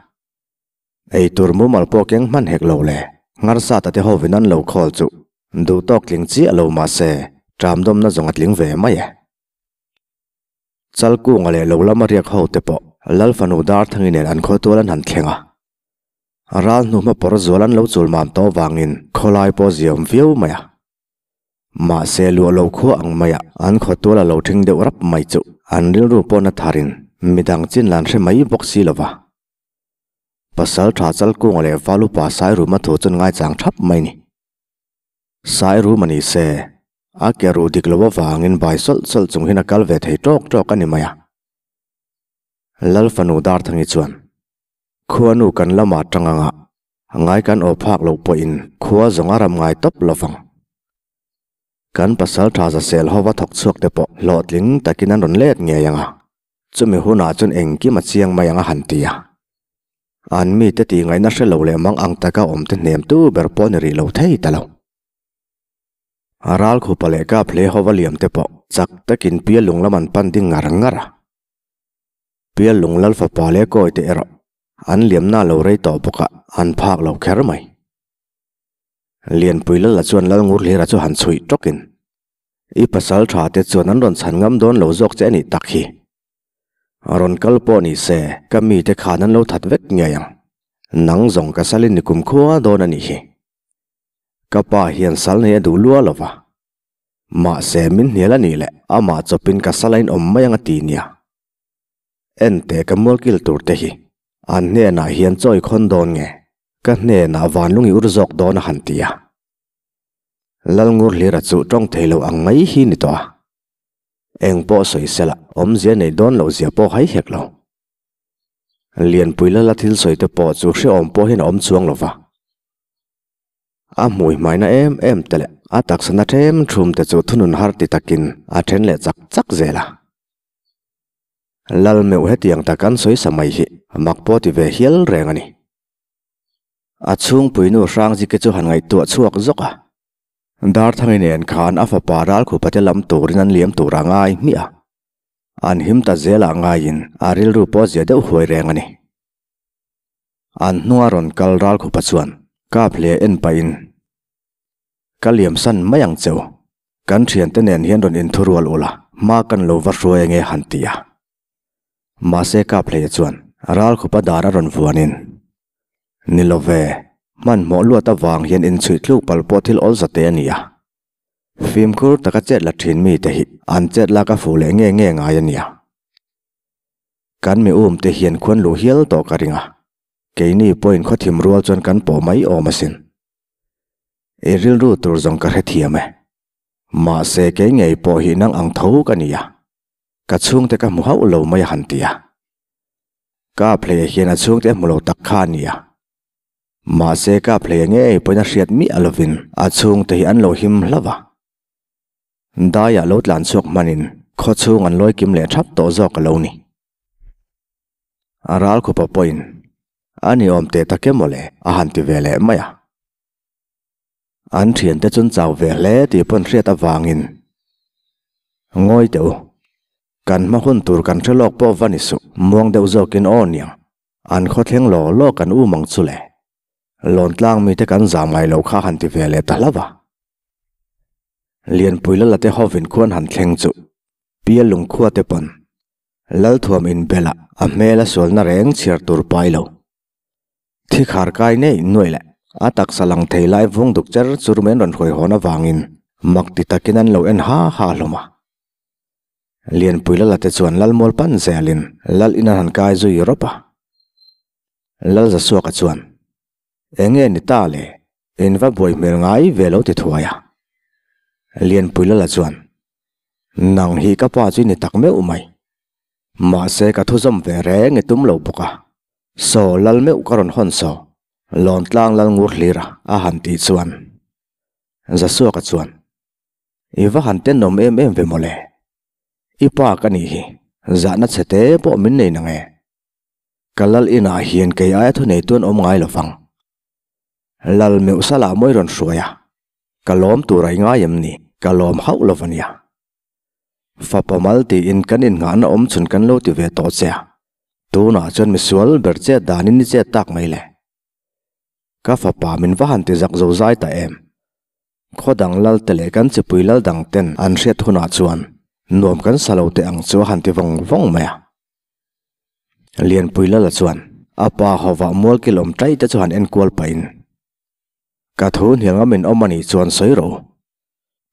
Ei tur mumal pawh keng hman hek lo le, Ngarsata te hovin an lo khawl chu duh tawk tling chiah lo mah se ṭamdawmna zawng a tling ve mai e. Chalkunga leh lo lama riak ho te pawh Lal fanu Darthangi nen an khawtual an han thleng a. Ral hnu hma pawr zual an lo chul mam tawh vangin khawlai pawh ziawm viau mai a. Mahse luah lo khua ang maia an khawtual a lo ṭhing deuh rap mai chu an rilru pawh na tharin midang chin lan hre mai bawk si lo va. Pasalṭha Chalkunga leh Valupa Sairuma thu chuan ngaichang ṭhap mai ni. Sairuma ni se, a ke ruh dik lo avangin bai sawlh sawlh chung hian a kal ve thei ṭawk ṭawk a ni mai a. Lal fanu Darthangi chuan, Khuanu kan lamah ṭang anga ngai kan aw phak loh pawhin khua zawng a ram ngai tawp lo vang. Kan pasalṭha zasel hova thawk chhuak te pawh hlawhtling takin an rawn let ngei ang a. Chumi hunah chuan engkim a chiang mai ang a han ti a. An mite tih ngaihna hre lo leh mang ang taka awm te hnem tu ber pawh ni rih lo thei ta lo. A ral khupa leh kap hle hova liam te pawh chak takin Pial lung lam an pan ding ngar ngar a. Pial lung lal fapa leh kawi te erawh an liamna lo rei tawh bawk a, an phak lo kher mai. Lianpui lala chuan Lalngurhlira chu han chhuih tawkin I pasal tha te chuan an rawn chhan ngam dawn lo zawk che a nih tak hi. Rawn kal pawh ni se, ka mite khan an lo that vek ngei ang. Nang zawng ka salin ni kum khua dawn a nih hi. Ka pa hian sal nei a duh lua lo va. Mahse min hnial a nih leh amah chawpin ka sal a inawm mai ang a ti nia. Enteh ka mualkil tur te hi an hnenah hian chawi khawn dawn nge? Ka hnenah vanlung i ur zawk dawn a han ti a. Lalngur hlira chu tawng thei lo ang mai hi ni tawh a. Eng pawh sawi sela awmzia nei dawn loh zia pawh hai hek lo. Lianpui lala thil sawi te pawh chu hrehawm pawh hian a awm chuang lo va. A hmui hmaina em em te leh a taksa na them thum te chu thunun har ti takin a then leh chak chak zel a. Lal meuh hetiang tak an sawi sa mai hi mak pawh ti ve hial reng a ni. A chhungpuinu Hrangziki chu han ngaihtuah chhuak zawk a. Darthangi nen khan a fapa Ralkhupate lam turin an liam tur a ngai hmiah a. An him ta zelah ngaiin a rilru pawh zia deuh huai reng a ni. An hnunga rawn kal Ralkhupa chuan kap hle en pahin, Ka liam san mai ang cheu. Kan thiante nen hian rawn inthurual ula, hma kan lo va hruai ange han ti a. Mahse kap hleia chuan Ralkhupa dar a rawn vuanin, Ni lo ve, hmanhmawh luat avang hian inchhuih tluk palh pawh thil awlza te a ni a. Fimkhur taka chet la thin mite hi an chet lak a fuh leh nge nge ngai a nia. Kan mi um te hian khuan luh hial tawh ka ring a, keini pawhin khawthim rual chuan kan pawh mai awm asin. I rilru tur zawng ka hrethiam e. Mahse kei ngei pawh hi nang ang tho ka ni a. Ka chhungte ka hmu hauh lo mai a han ti a. Kap hleia hian a chhungte a hmu lo tak kha a ni a. Mahse kap hleia ngei pawhin a hriat miah lovin a chhungte hi an lo him hlauh a. Daiah lo tlan chhuak hmanin khaw chhung an lawi kim leh thap tawh zawk a lo ni. A ral khupa pawhin a ni awm teh tak em mawle a han ti ve leh mai a. An thiante chun chau ve hle tih pawn hriat avangin ngawi teh u, kan hma hun tur kan hre lawk pawh va ni suh, muang deuh zawkin aw niang, an khawthleng law law kan um ang chu le, lawntlang mite kan zam ngai lo kha han ti ve leh ta hlauh a. Lianpui lala te hovin khuan han thleng chu Pial lungkhua te pawn Lalthuam inbelh ah a hmel a sualna reng chhiar tur pai lo. Thi khar kai nei nuai leh a taksa lang thei lai vung duk cher chur mai an rawn hruai hawn avangin mak ti takin an lo en ha ha hlawm a. Lianpui lala te chuan Lalmual pan zelin Lal in an han kai zui rawp a. Lal Zasuaka chuan, Enge ni ta le, in va buai hmel ngai ve lo ti thuai a. Lianpui lala chuan, Nang hi ka pa chu i ni tak meuh mai. Mahse ka thuzawm ve reng i tum lo bawk a. Saw lal meuh ka rawn hawn saw, Lawntlang lal ngur hlir a, a han tih chuan Zasuaka chuan, I va han tenawm em em ve mawle, i pa ka nih hi, zahna chhe te pawh min nei nang e. Ka lal inah hian kei aia thunei tuan awm ngai lo vang. Lal meuh salah mawi rawn hruai a, ka lawm tur a i ngai em ni, ka lawm hauh lo va nia. Fapa mal tiin kan innghahna awm chhun kan lo ti ve tawh che a, tunah chuan misual ber chet danin i chet tak mai le. Ka fapa min va han ti zak zo zai ta em? Khaw dang lal te leh kan chipui lal dang ten an hriat hunah chuan nuam kan sa lo teh ang chu a han ti vawng vawng mai a. Lianpui lala chuan a pa hovah mualkil awm ṭai te chu han enkual pahin, Ka thu hnial ngamin awm a nih chuan sawi rawh u.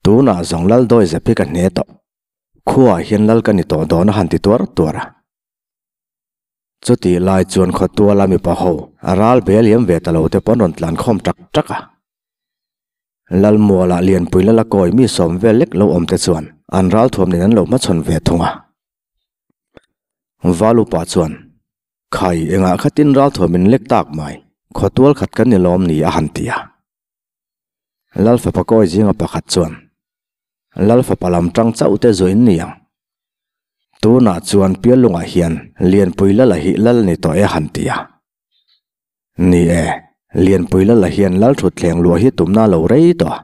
Tunah zawng lal dawi zep hi ka hne tawh. Khuaah hian lal ka ni tawh dawn a han ti tuar tuar a. Chutih lai chuan khawtuala mipa ho ral be liam ve ta lo te pawn rawn tlan khawm tak tak a. Lalmualah Lianpui lala kawi mi sawm vel lek lo awm te chuan an ral thuam nen an lo hmachhawn ve thung a. Valupa chuan, Khai, engah khatin ral thuam in lek tak mai, khawtual khat kan ni lawm ni a han ti a. Lalfapa kawi zinga pakhat chuan, Lalfapa lam tang chauh te zu in ni ang. Tunah chuan Piallungah hian Lianpui lala hi lal ni tawh e a han ti a. Ni e, Lianpui lala hian lal thutthleng luah hi tumna a lo rei tawh a.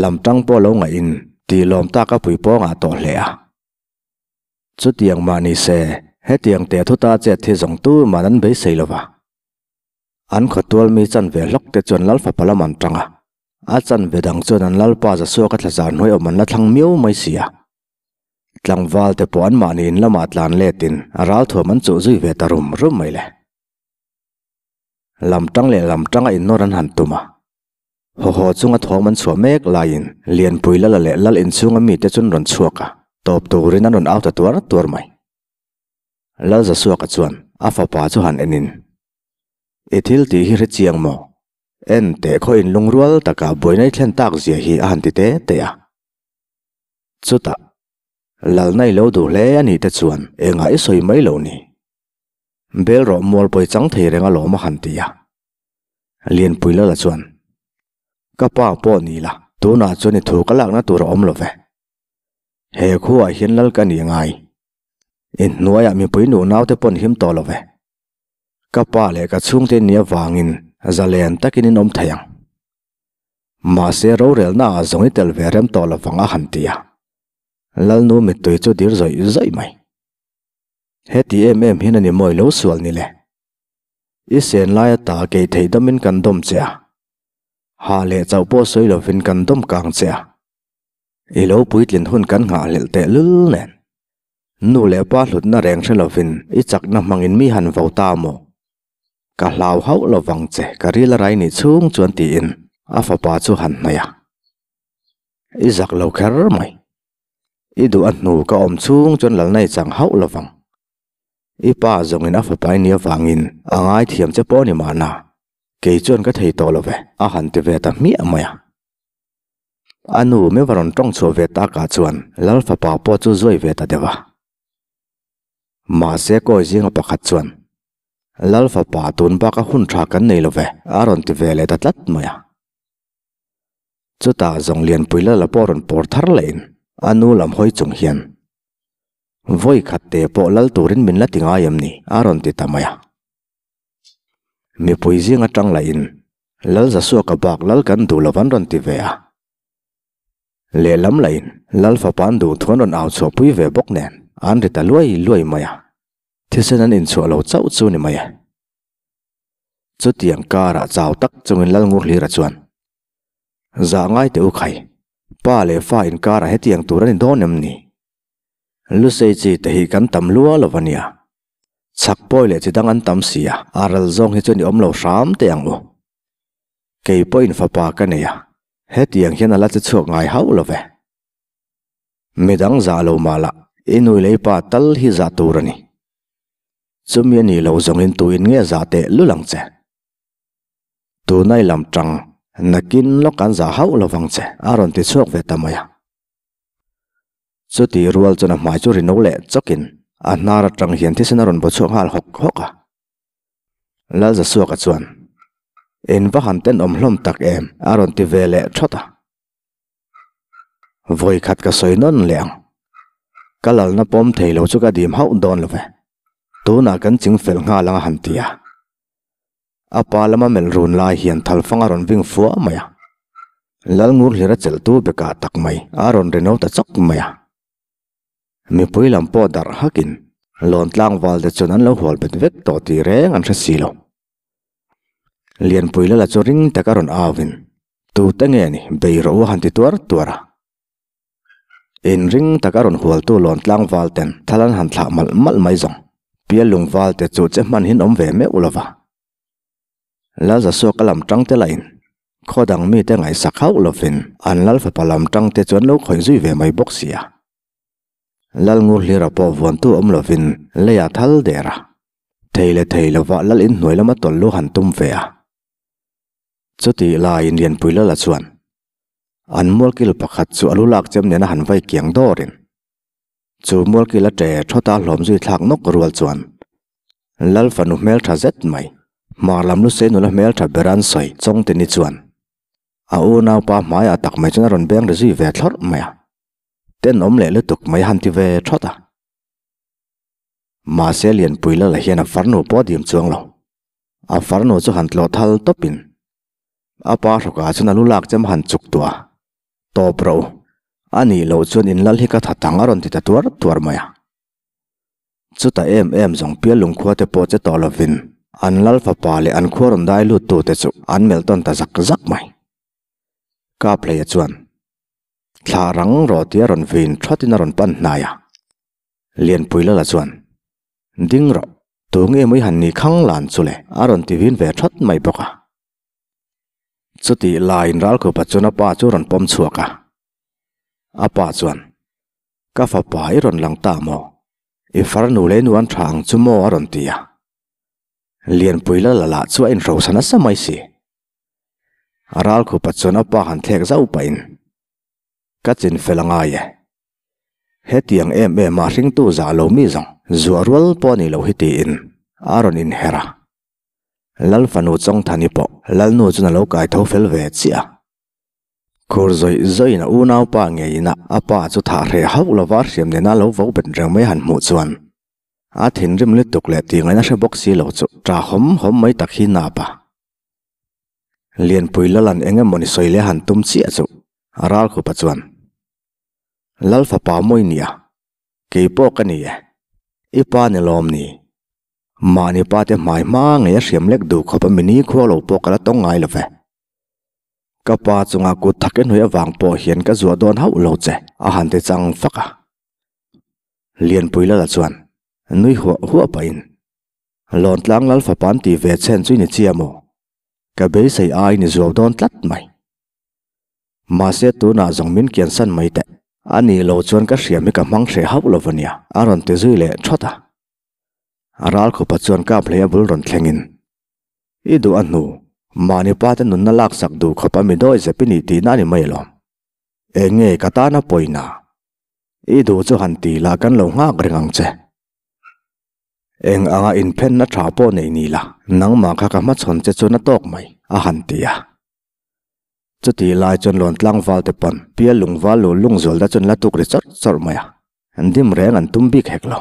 Lam tang pawh lo ngaih in tih lawm tak a pui pawngah tawh hle a. Chutiang mah ni se, hetiang teh thuta chet hi zawng tu man an beisei lo va. An khawtual mi chanve hlawk te chuan Lal fapa lam an tang a, a chanve dang chuan an Lalpa Zasuaka thlazar hnuai awm an la thlang miau mai si a. Tlangval te pawh anmahni in lamah tlan letin a ralthuam an chuh zui ve ta rum rum mai le. Lam tang leh lam tanga innawr an han tum a. Haw haw chunga thawm an chhuah mek laiin Lianpui Lala leh Lal inchhunga mite chu an rawn chhuak a, tawp turin an rawn au ta tuar tuar mai. Lal Zasuaka chuan a fapa chu han enin, I thil tih hi hre chiang maw? En teh khaw inlungrual takah buaina i thlen tak zia hi a han ti te te a. Chutah, Lalna i lo duh hle a nih te chuan engah i sawi mai lo ni? Bel rawh mual pawi chang thei reng alawm a han ti a. Lianpui Lala chuan, Ka pa pawh ni la, tunah chuan i thu ka lakna tur a awm lo ve. He khuaah hian lal ka ni ngai. Inhnuaiah mipui nu naute pawn him tawh lo ve. Ka pa leh ka chhungte nia vangin zalen takin in awm thei ang. Mahse rorelna ah zawng i tel ve rem tawh lovang a han ti a. Lalnu mittui chu dir zawih zawih mai. Heti em em hian a ni mawi lo sual ni le. I sen lai ata kei theih damin kan dawm che a. Ha leh chauh pawh sawi lovin kan dawm kang che a. I lo puitlin hun kan nghahhlelh teh lul nen. Nu leh pa hlutna reng hre lovin i chakna hmangin mi han vo ta maw? Ka hlau hauh lovang che, ka ril a rai nih chhung chuan tiin a fapa chu han hnaih a. I zak lo kher mai. I duh a hnu ka awm chhung chuan lalna i chang hauh lovang. I pa zawngin a fapa i nih avangin a ngaithiam che pawh ni mahna, kei chuan ka thei tawh lo ve, a han ti ve ta hmiah mai a. A nu mi va rawn tawng chhuah ve takah chuan Lal fapa pawh chu zuai ve ta deuh a. Mahse kawi zinga pakhat chuan, Lal fapa tun baka hun tha kan nei lo ve, a rawn ti ve leh ta tlat mai a. Chutah zawng Lianpui Lala pawh rawn pawr thar lehin a nu lam hawi chung hian, Vawi khat te pawh lal turin min la ti ngai em ni? a rawn ti ta mai a. Mipui zing atang lahin Lal Zasuaka bak lal kan duh lo an rawn ti ve a. Lehlam lahin Lal fapa an duh thu an rawn au chhuahpui ve bawk nen an ri ta luai luai mai a. Thisen an inchhuah lo chauh chu ni mai e. Chutiang karah chau tak chungin Lal Ngurhlira chuan, Zah ngai teh u khai, pa leh fa inkarah hetiang tur a ni dawn em ni? Lusei chi te hi kan tam lua lo a nia. Chhak pawi leh chi dang an tam si a, a ral zawng hi chuan i awm lo hram teh ang u. Kei pawhin fapa ka nei a, hetiang hian a la che chhuak ngai hauh lo ve. Midang zah lo mah lah, i nui lei pa tal hi zah tur a ni. Chumi a nih loh zawngin tuin nge zah teh lul ang che? Tunai lam tang, nakin lawk an zah hauh lo vang che, a rawn ti chhuak ve ta mai a. Chuti rual chuan a hmai chu ri no leh chawkin a hnar atang hian thisen a rawn baw chhuak nghal hawk hawk a. Lalza Suaka chuan, In va han tenawm hlawm tak em? a rawn ti ve leh thawt a. Vawi khat ka sawi nawn leh ang. Ka lalna pawm thei lo chu ka dim hauh dawn lo ve. Tunah kan ching fel nghal ang a han ti a. A pa lama melh run lai hian thalfang a rawn ving fua mai a. Lalngur hlir a chelh tu bekah tak mai a rawn ri no ta chawk mai a. Mipui lam pawh darh hakin lawn tlangval te chuan an lo hual bet vek tawh tih reng an hre si lo. Lianpui lala chu ring tak a rawn au in, Tute nge ni bei rawh u a han ti tuar tuar a. Inring tak a rawn hualtu lawn tlangval ten thal an han thlah malh malh mai zawng. Pial lungval te chu che hman hin awm ve meuh lova. Lalzasuaka lam tang te lahin khaw dang mite ngaihsak hauh lovin an lal fapa lam tang te chu an lo khawih zui ve mai bawk si a. Lalngur hlira pawh vuantu awm lovin leiah thal der a. Thei leh thei lova lal in hnuai lama tawlh lu han tum ve a. Chutih laiin Lianpui Lala chuan an mualkil pakhat chu a lu lak chem nena han vai kiang dawrin chu mualkil a ṭe thawt a hlawm zui thlak nawk rual chuan Lal fanu hmelṭha zet mai hmar lam lu sei nula hmelṭha ber an sawi Chawngtini chuan a unaupa hmaiah tak mai chuan a rawn beng ri zui ve thlawrh mai a, tenawm leh lutuk mai a han ti ve thawt a. Mahse Lianpui Lala hian a farnu pawh a dim chuang lo. A farnu chu han tlawh thal tawpin a pa hrawkah chuan a lu lak chem han chuk tuah a, Tawp ro, a nih loh chuan in lal hi ka tha tang a rawn ti ta tuar tuar mai a. Chuta em em zawng pial lungkhua te pawh che tawh lovin an lal fapa leh an khua rawn dai lut tute chu an melh tawn ta zak zak mai. Kaphleia chuan thlah rang rawh tia rawn vin thatin a rawn pan hnai a. Lianpui Lala chuan ding rawh, tu nge mawi han ni khang lan chu le a rawn ti vin ve that mai bawk a. Chutih laiin Ralkhupa chuan a pa chu a rawn pawm chhuak a. A pa chuan Ka fapa i rawn lang ta maw? I farnu lei nu an tha ang chu maw? a rawn ti a. Lianpui la la lah chu a inhrosa nasa mai si. A ralkhupa chuan a pa han thlek zauh pahin, Ka chin fel a ngai e. Hetiang em em a hringtu zah lo mi zawng zuah rual pawh a nih loh hi tiin a rawn inher a. Lal fanu Chawngthani pawh Lalnu chuan a lo kai tho fel ve chiah a. Khur zawih zawihin a unaupa ngeiin a a pa chu thah hreh hauh lova hriam nena lo vo bet reng mai han hmuh chuan a thinrim lutuk leh tih ngaihna hre bawk si lo chu ṭah hawm hawm mai tak hi nap a. Lianpui Lalan eng emawni sawi leh han tum chiah chu a ralkhupa chuan, Lal fapa mawi nia, kei pawh ka ni e, i pa ni lawm ni? Mahni pa te hmai hma ngei a hriam lek duh khawp a mini khua lo pawh ka la tawng ngai lo ve. Ka pa chunga kut thak i hnuai avang pawh hian ka zuah dawn hauh lo che, a han ti chang fak a. Lianpui Lala chuan nui huah huah pahin, Lawntlang Lal fapa an tih ve chhen chu i ni chia maw? Ka beisei ai ni zuau dawn tlat mai. Mahse tunah zawng min kiansan mai teh, a nih loh chuan ka hriam hi ka hmang hreh hauh lo ania, a rawn ti zui leh thawt a. Ralkhupa chuan kap hlei a bul rawn thlengin, I duh a hnu, mahni pa te nunna laksak duh khawp a mi dawi zep i nih tihna a ni mai alawm. Eng nge ka tana pawina? I duh chu han ti la kan lo nghak reng ang che. Eng anga inphenna tha pawh nei ni la, nangmah kha ka hmachhawn che chuan a tawk mai, a han ti a. Chutih lai chuan lawn tlangval te pawn pial lungval lu lungzual te chuan la tuk ri chawrh chawrh mai a, dim reng an tum bik hek lo.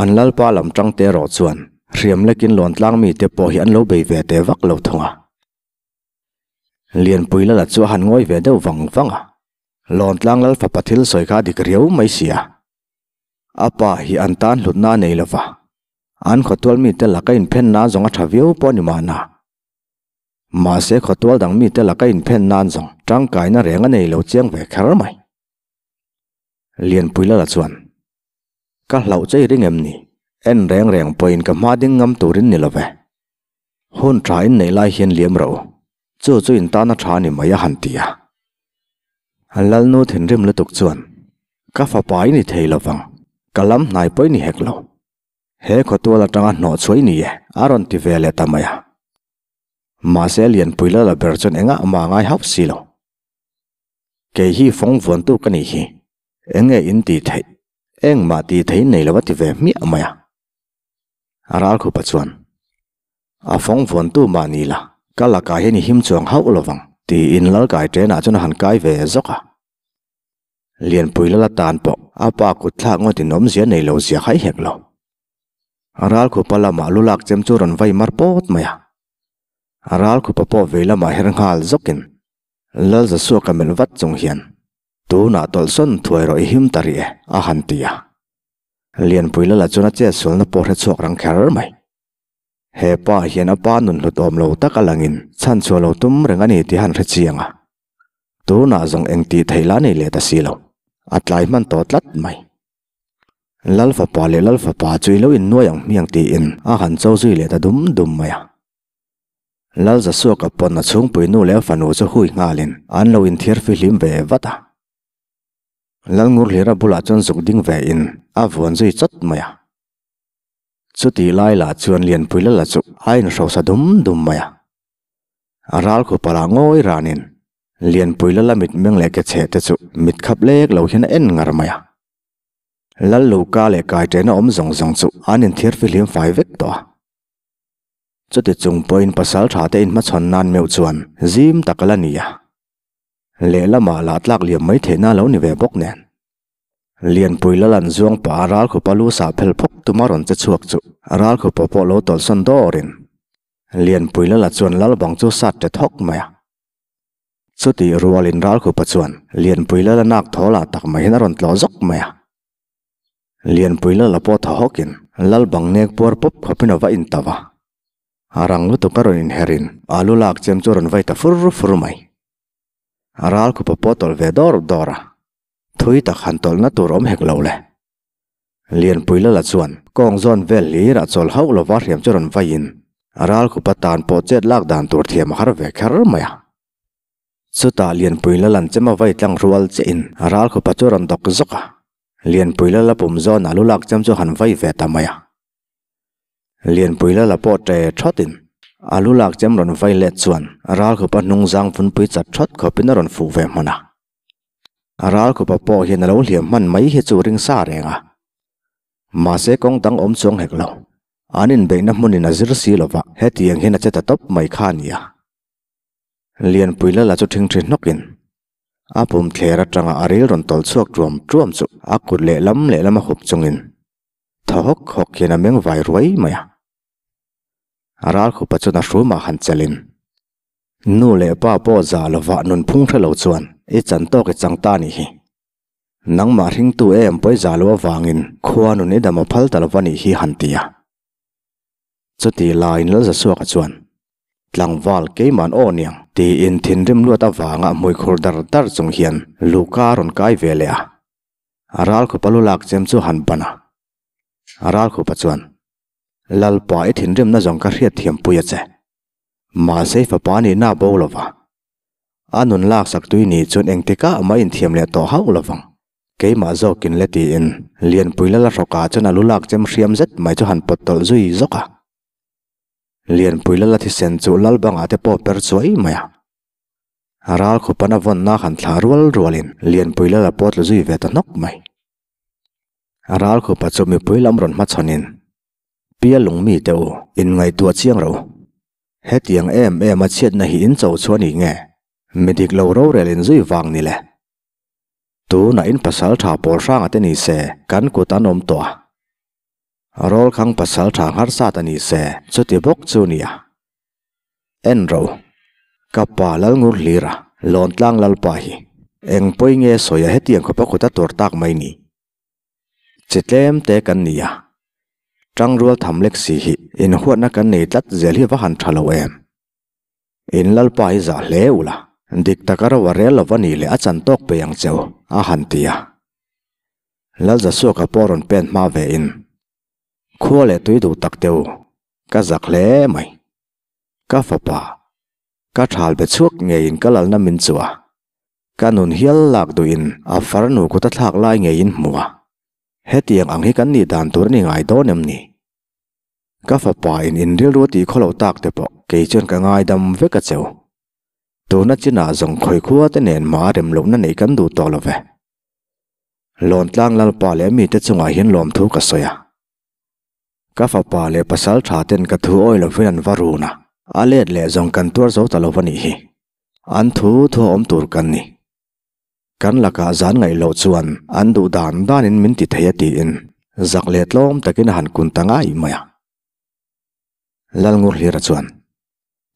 An lalpa lam tang te erawh chuan hriam lekin lawntlang mite pawh hi an lo bei ve teh vak lo thung a. Lianpui lala chu a han ngawi ve deuh vang vang a, lawntlang lal fapa thil sawi kha a dik riau mai si a. A pa hi an tan hlutna a nei lo va, an khawtual mite laka inphen nan zawng a tha viau pawh a ni mahna. Mahse khawtual dang mite laka inphen nan zawng tangkaina reng a nei lo chiang ve kher mai. Lianpui lala chuan. Ka hlauh che i ring em ni? En reng reng pawhin ka hma ding ngam turin ni lo ve. Hun tha in neih lai hian liam rawh u. Chu chu in tana tha ni mai a han ti a. Lalnu thinrim lutuk chuan, Ka fapa i ni thei lo vang, ka lam hnai pawh i ni hek lo. He khawtual atanga hnawh chhuah i ni e, a rawn ti ve leh ta mai a. Mahse Lianpui Lala ber chuan engah mah a ngai hauh si lo. Kei hi fawng vuantu ka nih hi. Eng nge in tih theih? Engmah tih theih nei lo a ti ve hmiah mai a. A ralkhupa chuan, A fawng vuantu mah ni la, ka lakah hian i him chuang hauh lo vang, tiin Lalkai ṭenah chuan a han kai ve zawk a. Lianpui lal atan pawh a pa kut thlak ngawt in awmzia nei lo zia khai hek lo. A ralkhupa lamah lu lak chem chu rawn vai mar pawt mai a. A ralkhupa pawh vei lamah her nghal zawkin Lal Zasuaka melh vat chung hian, Tunah tawlhsawn thuai rawh i him ta rih e, a han ti a. Lianpui Lala chuan a chetsualna pawh hre chhuak rang kher mai. He pa hian a pa nun hlut awm lo tak a langin chhanchhuah lo tum reng a ni tih han hre chiang a. Tunah zawng eng tih theih lah nei leh ta si lo. A tlai hman tawh tlat mai. Lal fapa leh Lal fapa chu i lo innuai ang hmiang tiin a han cho zui leh ta dum dum mai a. Lal Zasuaka pawn a chhungpui nu leh a fanu chu hui nghalin an lo inthiar fihlim ve vat a. Lal Ngurhlira bulah chuan zuk ding ve in a vuan zui chawt mai a. Chutih lai lah chuan Lianpui Lala chu a inhrosa dum dum mai a. A ral khupa lah ngawi ranin Lianpui Lala mitmeng leh ke chhe te chu mit khap lek lo hian a en ngar mai a. Lal Luka leh Kaitena awm zawng zawng chu an inthiar fihlim fai vek tawh a. Chuti chung pawhin pasal tha te inhmachhawn nan meuh chuan zim tak a la ni a. Lehlamah lah tlak liam mai theihna a lo ni ve bawk nen. Lianpui Lalan zuang pah a ralkhupa lu sah phel phawk tuma rawn che chhuak chu ralkhupa pawh lo tawlhsawn dawrin Lianpui Lala chuan lal bang chu sat ṭe thawk mai a. Chutih rualin ralkhupa chuan Lianpui Lala nak thaw lah tak mai hian a rawn tlawh zawk mai a. Lianpui Lala pawh thaw hawkin lal bang nek puar pawp khawpin a va intauh a. A rang lutuk a rawn inherin a lu lak chem chu a rawn vai ta fur fur mai. Ralkhupa pawh tawlh ve dawr dawr a. Thui tak han tawlhna tur awm hek lo le. Lianpui Lala chuan kawng zawn vel hlirah chawl hauh lova hriam chu rawn vaiin ralkhupa tan pawh chet lak dan tur thiam a har ve kher mai a. Chutah Lianpui Lalan chem a vai tlang rual chiahin ralkhupa chu rawn dawk zawk a. Lianpui Lala pum zawnah lu lak chem chu han vai ve ta mai a. Lianpui Lala pawh ṭe ṭhawtin a lu lak chem rawn vai let chuan ralkhupa hnungzang vunpui chat ṭhawt khawpin a rawn fuh ve hman a. A ral khupa pawh hian a lo hliam hman mai hi chu ring sa reng a. Mahse kawng dang awm chuang hek lo. An inbeihna hmunin a zir si lova hetiang hian a che ta tawp mai kha a ni a. Lianpui Lala chu ṭhingṭhi hnawkin a pum thler aṭanga a ril rawn tawlh chhuak ṭuam ṭuam chu a kut lehlam lehlam a hup chungin thaw hawk hawk hian a meng vai ruai mai a. A ral khupa chuan a hrumah han chelhin Nu leh pa pawh zah lovah nunphung hre lo chuan i chan tawk i chang ta nih hi. Nangmah hringtu em pawi zah lo avangin khua nun i dam a phal ta lova nih hi han ti a. Chuti laiin Lalzasuaka chuan, Tlangval keiman aw niang tiin thinrim luat avanga hmuikhur dar dar chung hian Luka a rawn kai ve leh a. A ralkhupa lu lak chem chu han ban a. A ralkhupa chuan, Lalpa i thinrimna zawng ka hriatthiam pui a che. Mahse fapa nihna a bo lova, a nun laksak tui ni chuan engtikah mah inthiam leh tawh hauh lovang. Keimah zawkin le tiin Lianpui Lala hrawkah chuan a lu lak chem hriam zet mai chu han pawt tawlh zui zawk a. Lianpui Lala thisen chu lal bangah te pawh per chuai mai a. Ral khupan a vawnna han thlah rual rualin Lianpui Lala pawh tlu zui ve ta hnawk mai. Ral khupa chu mipui lam rawn hmachhawnin Pia lungmi te u, inngaihtuah chiang ro. Hetiang em em a chhiatna hi in cho chu a ni nge? Mi dik lo rorel in zui vang ni le. Tunah in pasal tha pawl hranga te ni se kan kut an awm tawh a. Rawlkhang pasal tha ngharsat a ni se chuti bawk chu nia. En ro. Ka pa Lalngur Hlira, Lawntlang Lalpa hi eng pawi nge sawi a hetiang khawpa kut a tur tak mai ni? Chi tlem te kan ni a, tangrual tham lek si hi inhuatna kan nei tlat zel hi va han tha lo em? In Lalpa hi zah hle ula, dik taka ro a rel lova nih leh a chan tawk pe ang cheu, a han ti a. Lalzasuaka pawh rawn pen hma ve in, Khua leh tui duh tak teu, ka zak hle mai. Ka fapa, ka thal be chhuak ngeiin ka lalna min chu a. Ka nun hial lak duhin a farnu kut a thlak lai ngeiin hmu a, hetiang ang hi kan nih dan tur a ni ngai dawn em ni? Ka fapa in in rilru a tih khaw lo tak te pawh kei chuan ka ngaidam vek a cheu. Tuna chinah zawng khawi khua te nen mah a rem lohna neih kan duh tawh lo ve. Lawntlang Lalpa leh mite chungah hian lawmthu ka sawi a. Ka fapa leh pasal tha ten ka thu awi lovin an va run a, a let leh zawng kan tuar zo ta lo a nih hi. An thu thu a awm tur kan ni. Kan lakah zan ngaih loh chuan an duh dan danin min ti thei a tiin zak leh tlawm takin a han kun ta ngai mai a. Lalngurhlira chuan,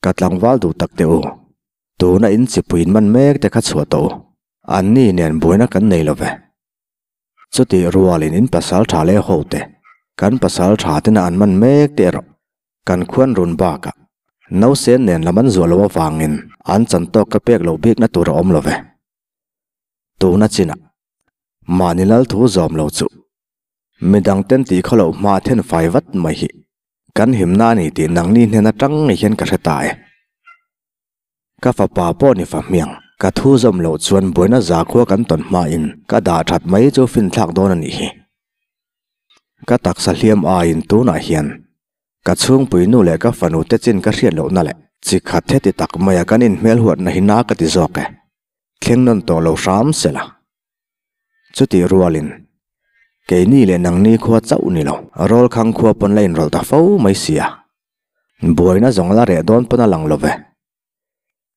Ka tlangval duh tak teh u, tuna in chipuiin man mek te kha chhuah tawh u, anni nen buaina kan nei lo ve. Chutih rualin in pasal tha leh ho te, kan pasal tha tena an man mek te erawh kan khuan run bakah nausen nen lam an zuah loh avangin an chan tawk ka pek loh bikna tur a awm lo ve. Tuna chinah mahni lal thu zawm lo chu midang ten tih khaw loh hma then fai vat mai hi kan himna a ni tih nangni hnen atang ngei hian ka hre ta e. Ka fapa pawh ni fa hmiang, ka thu zawm loh chuan buaina zakhua kan tawn hmain ka dah that mai chu finthlak dawn a nih hi. Ka taksa hliam aiin tunah hian ka chhungpui nu leh ka fanu te chin ka hriat lohna leh chi khat heti tak maia kan inhmel huatna hi na ka ti zawk e. Thleng nawn tawh lo hram se la. Chutih rualin keini leh nangni khua chauh ni lo, Rawlkhang khua pawn la inrawlh ta fo mai sia. Buaina zawng la reh dawn pawn a lang lo ve.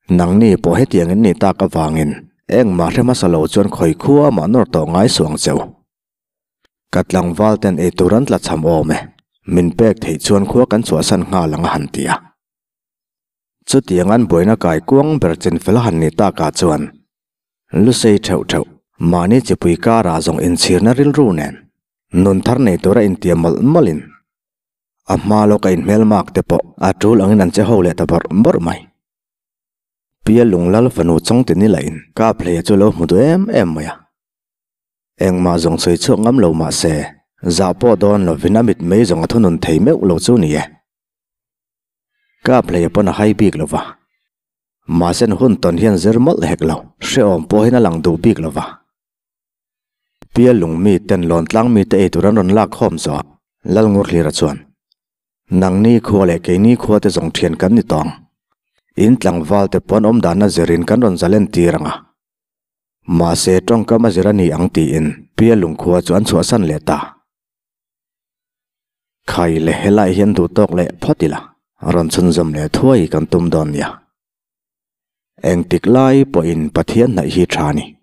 Nangni pawh hetiang in nih tak avangin engmah hre hmasa lo chuan khawi khua mah nawr tawh ngai suh ang cheu. Ka tlangval ten ei tur an tla cham awm e, min pek theih chuan khua kan chhuahsan nghal ang a han ti a. Chutiang an buaina kai kuang ber chin fel a han nih takah chuan lusei theuh theuh mahni chipui karah zawng inchhirna rilru nen nun thar nei tura intiam mawlh mawlhin A hma lawk a inhmelmak te pawh a tul angin an che ho leh ta bawrh bawrh mai. Pia Lunglal fanu chawng ti ni lahin kap hleia chu lo hmu duh em em mai a. Engmah zawng sawi chhuak ngam lo mah se, zah pawh dawn lovin a mit mei zawng a thunun thei meuh lo chu ni e. Kap hleia pawn a hai bik lo va. Mahse hun tawn hian zir mawlh hek lo, hrehawm pawhin a lang duh bik lo va. Pial lung mi ten lawntlang mi te eitur an rawn lak khawm zawh a, Lalngurhlira chuan, Nangni khua leh keini khua te zawng thian kan ni tawng. In tlangval te pawn awm dahna zirin kan rawn zalen tir ang a. Mahse tawngkam a zir a ni ang tiin Pial lung khua chu an chhuahsan leh ta. Khai leh helai hian duh tawk leh phawt ila, rawn chhunzawm leh thuai kan tum dawn nia. Engtik lai pawhin Pathian hnaih hi tha a ni.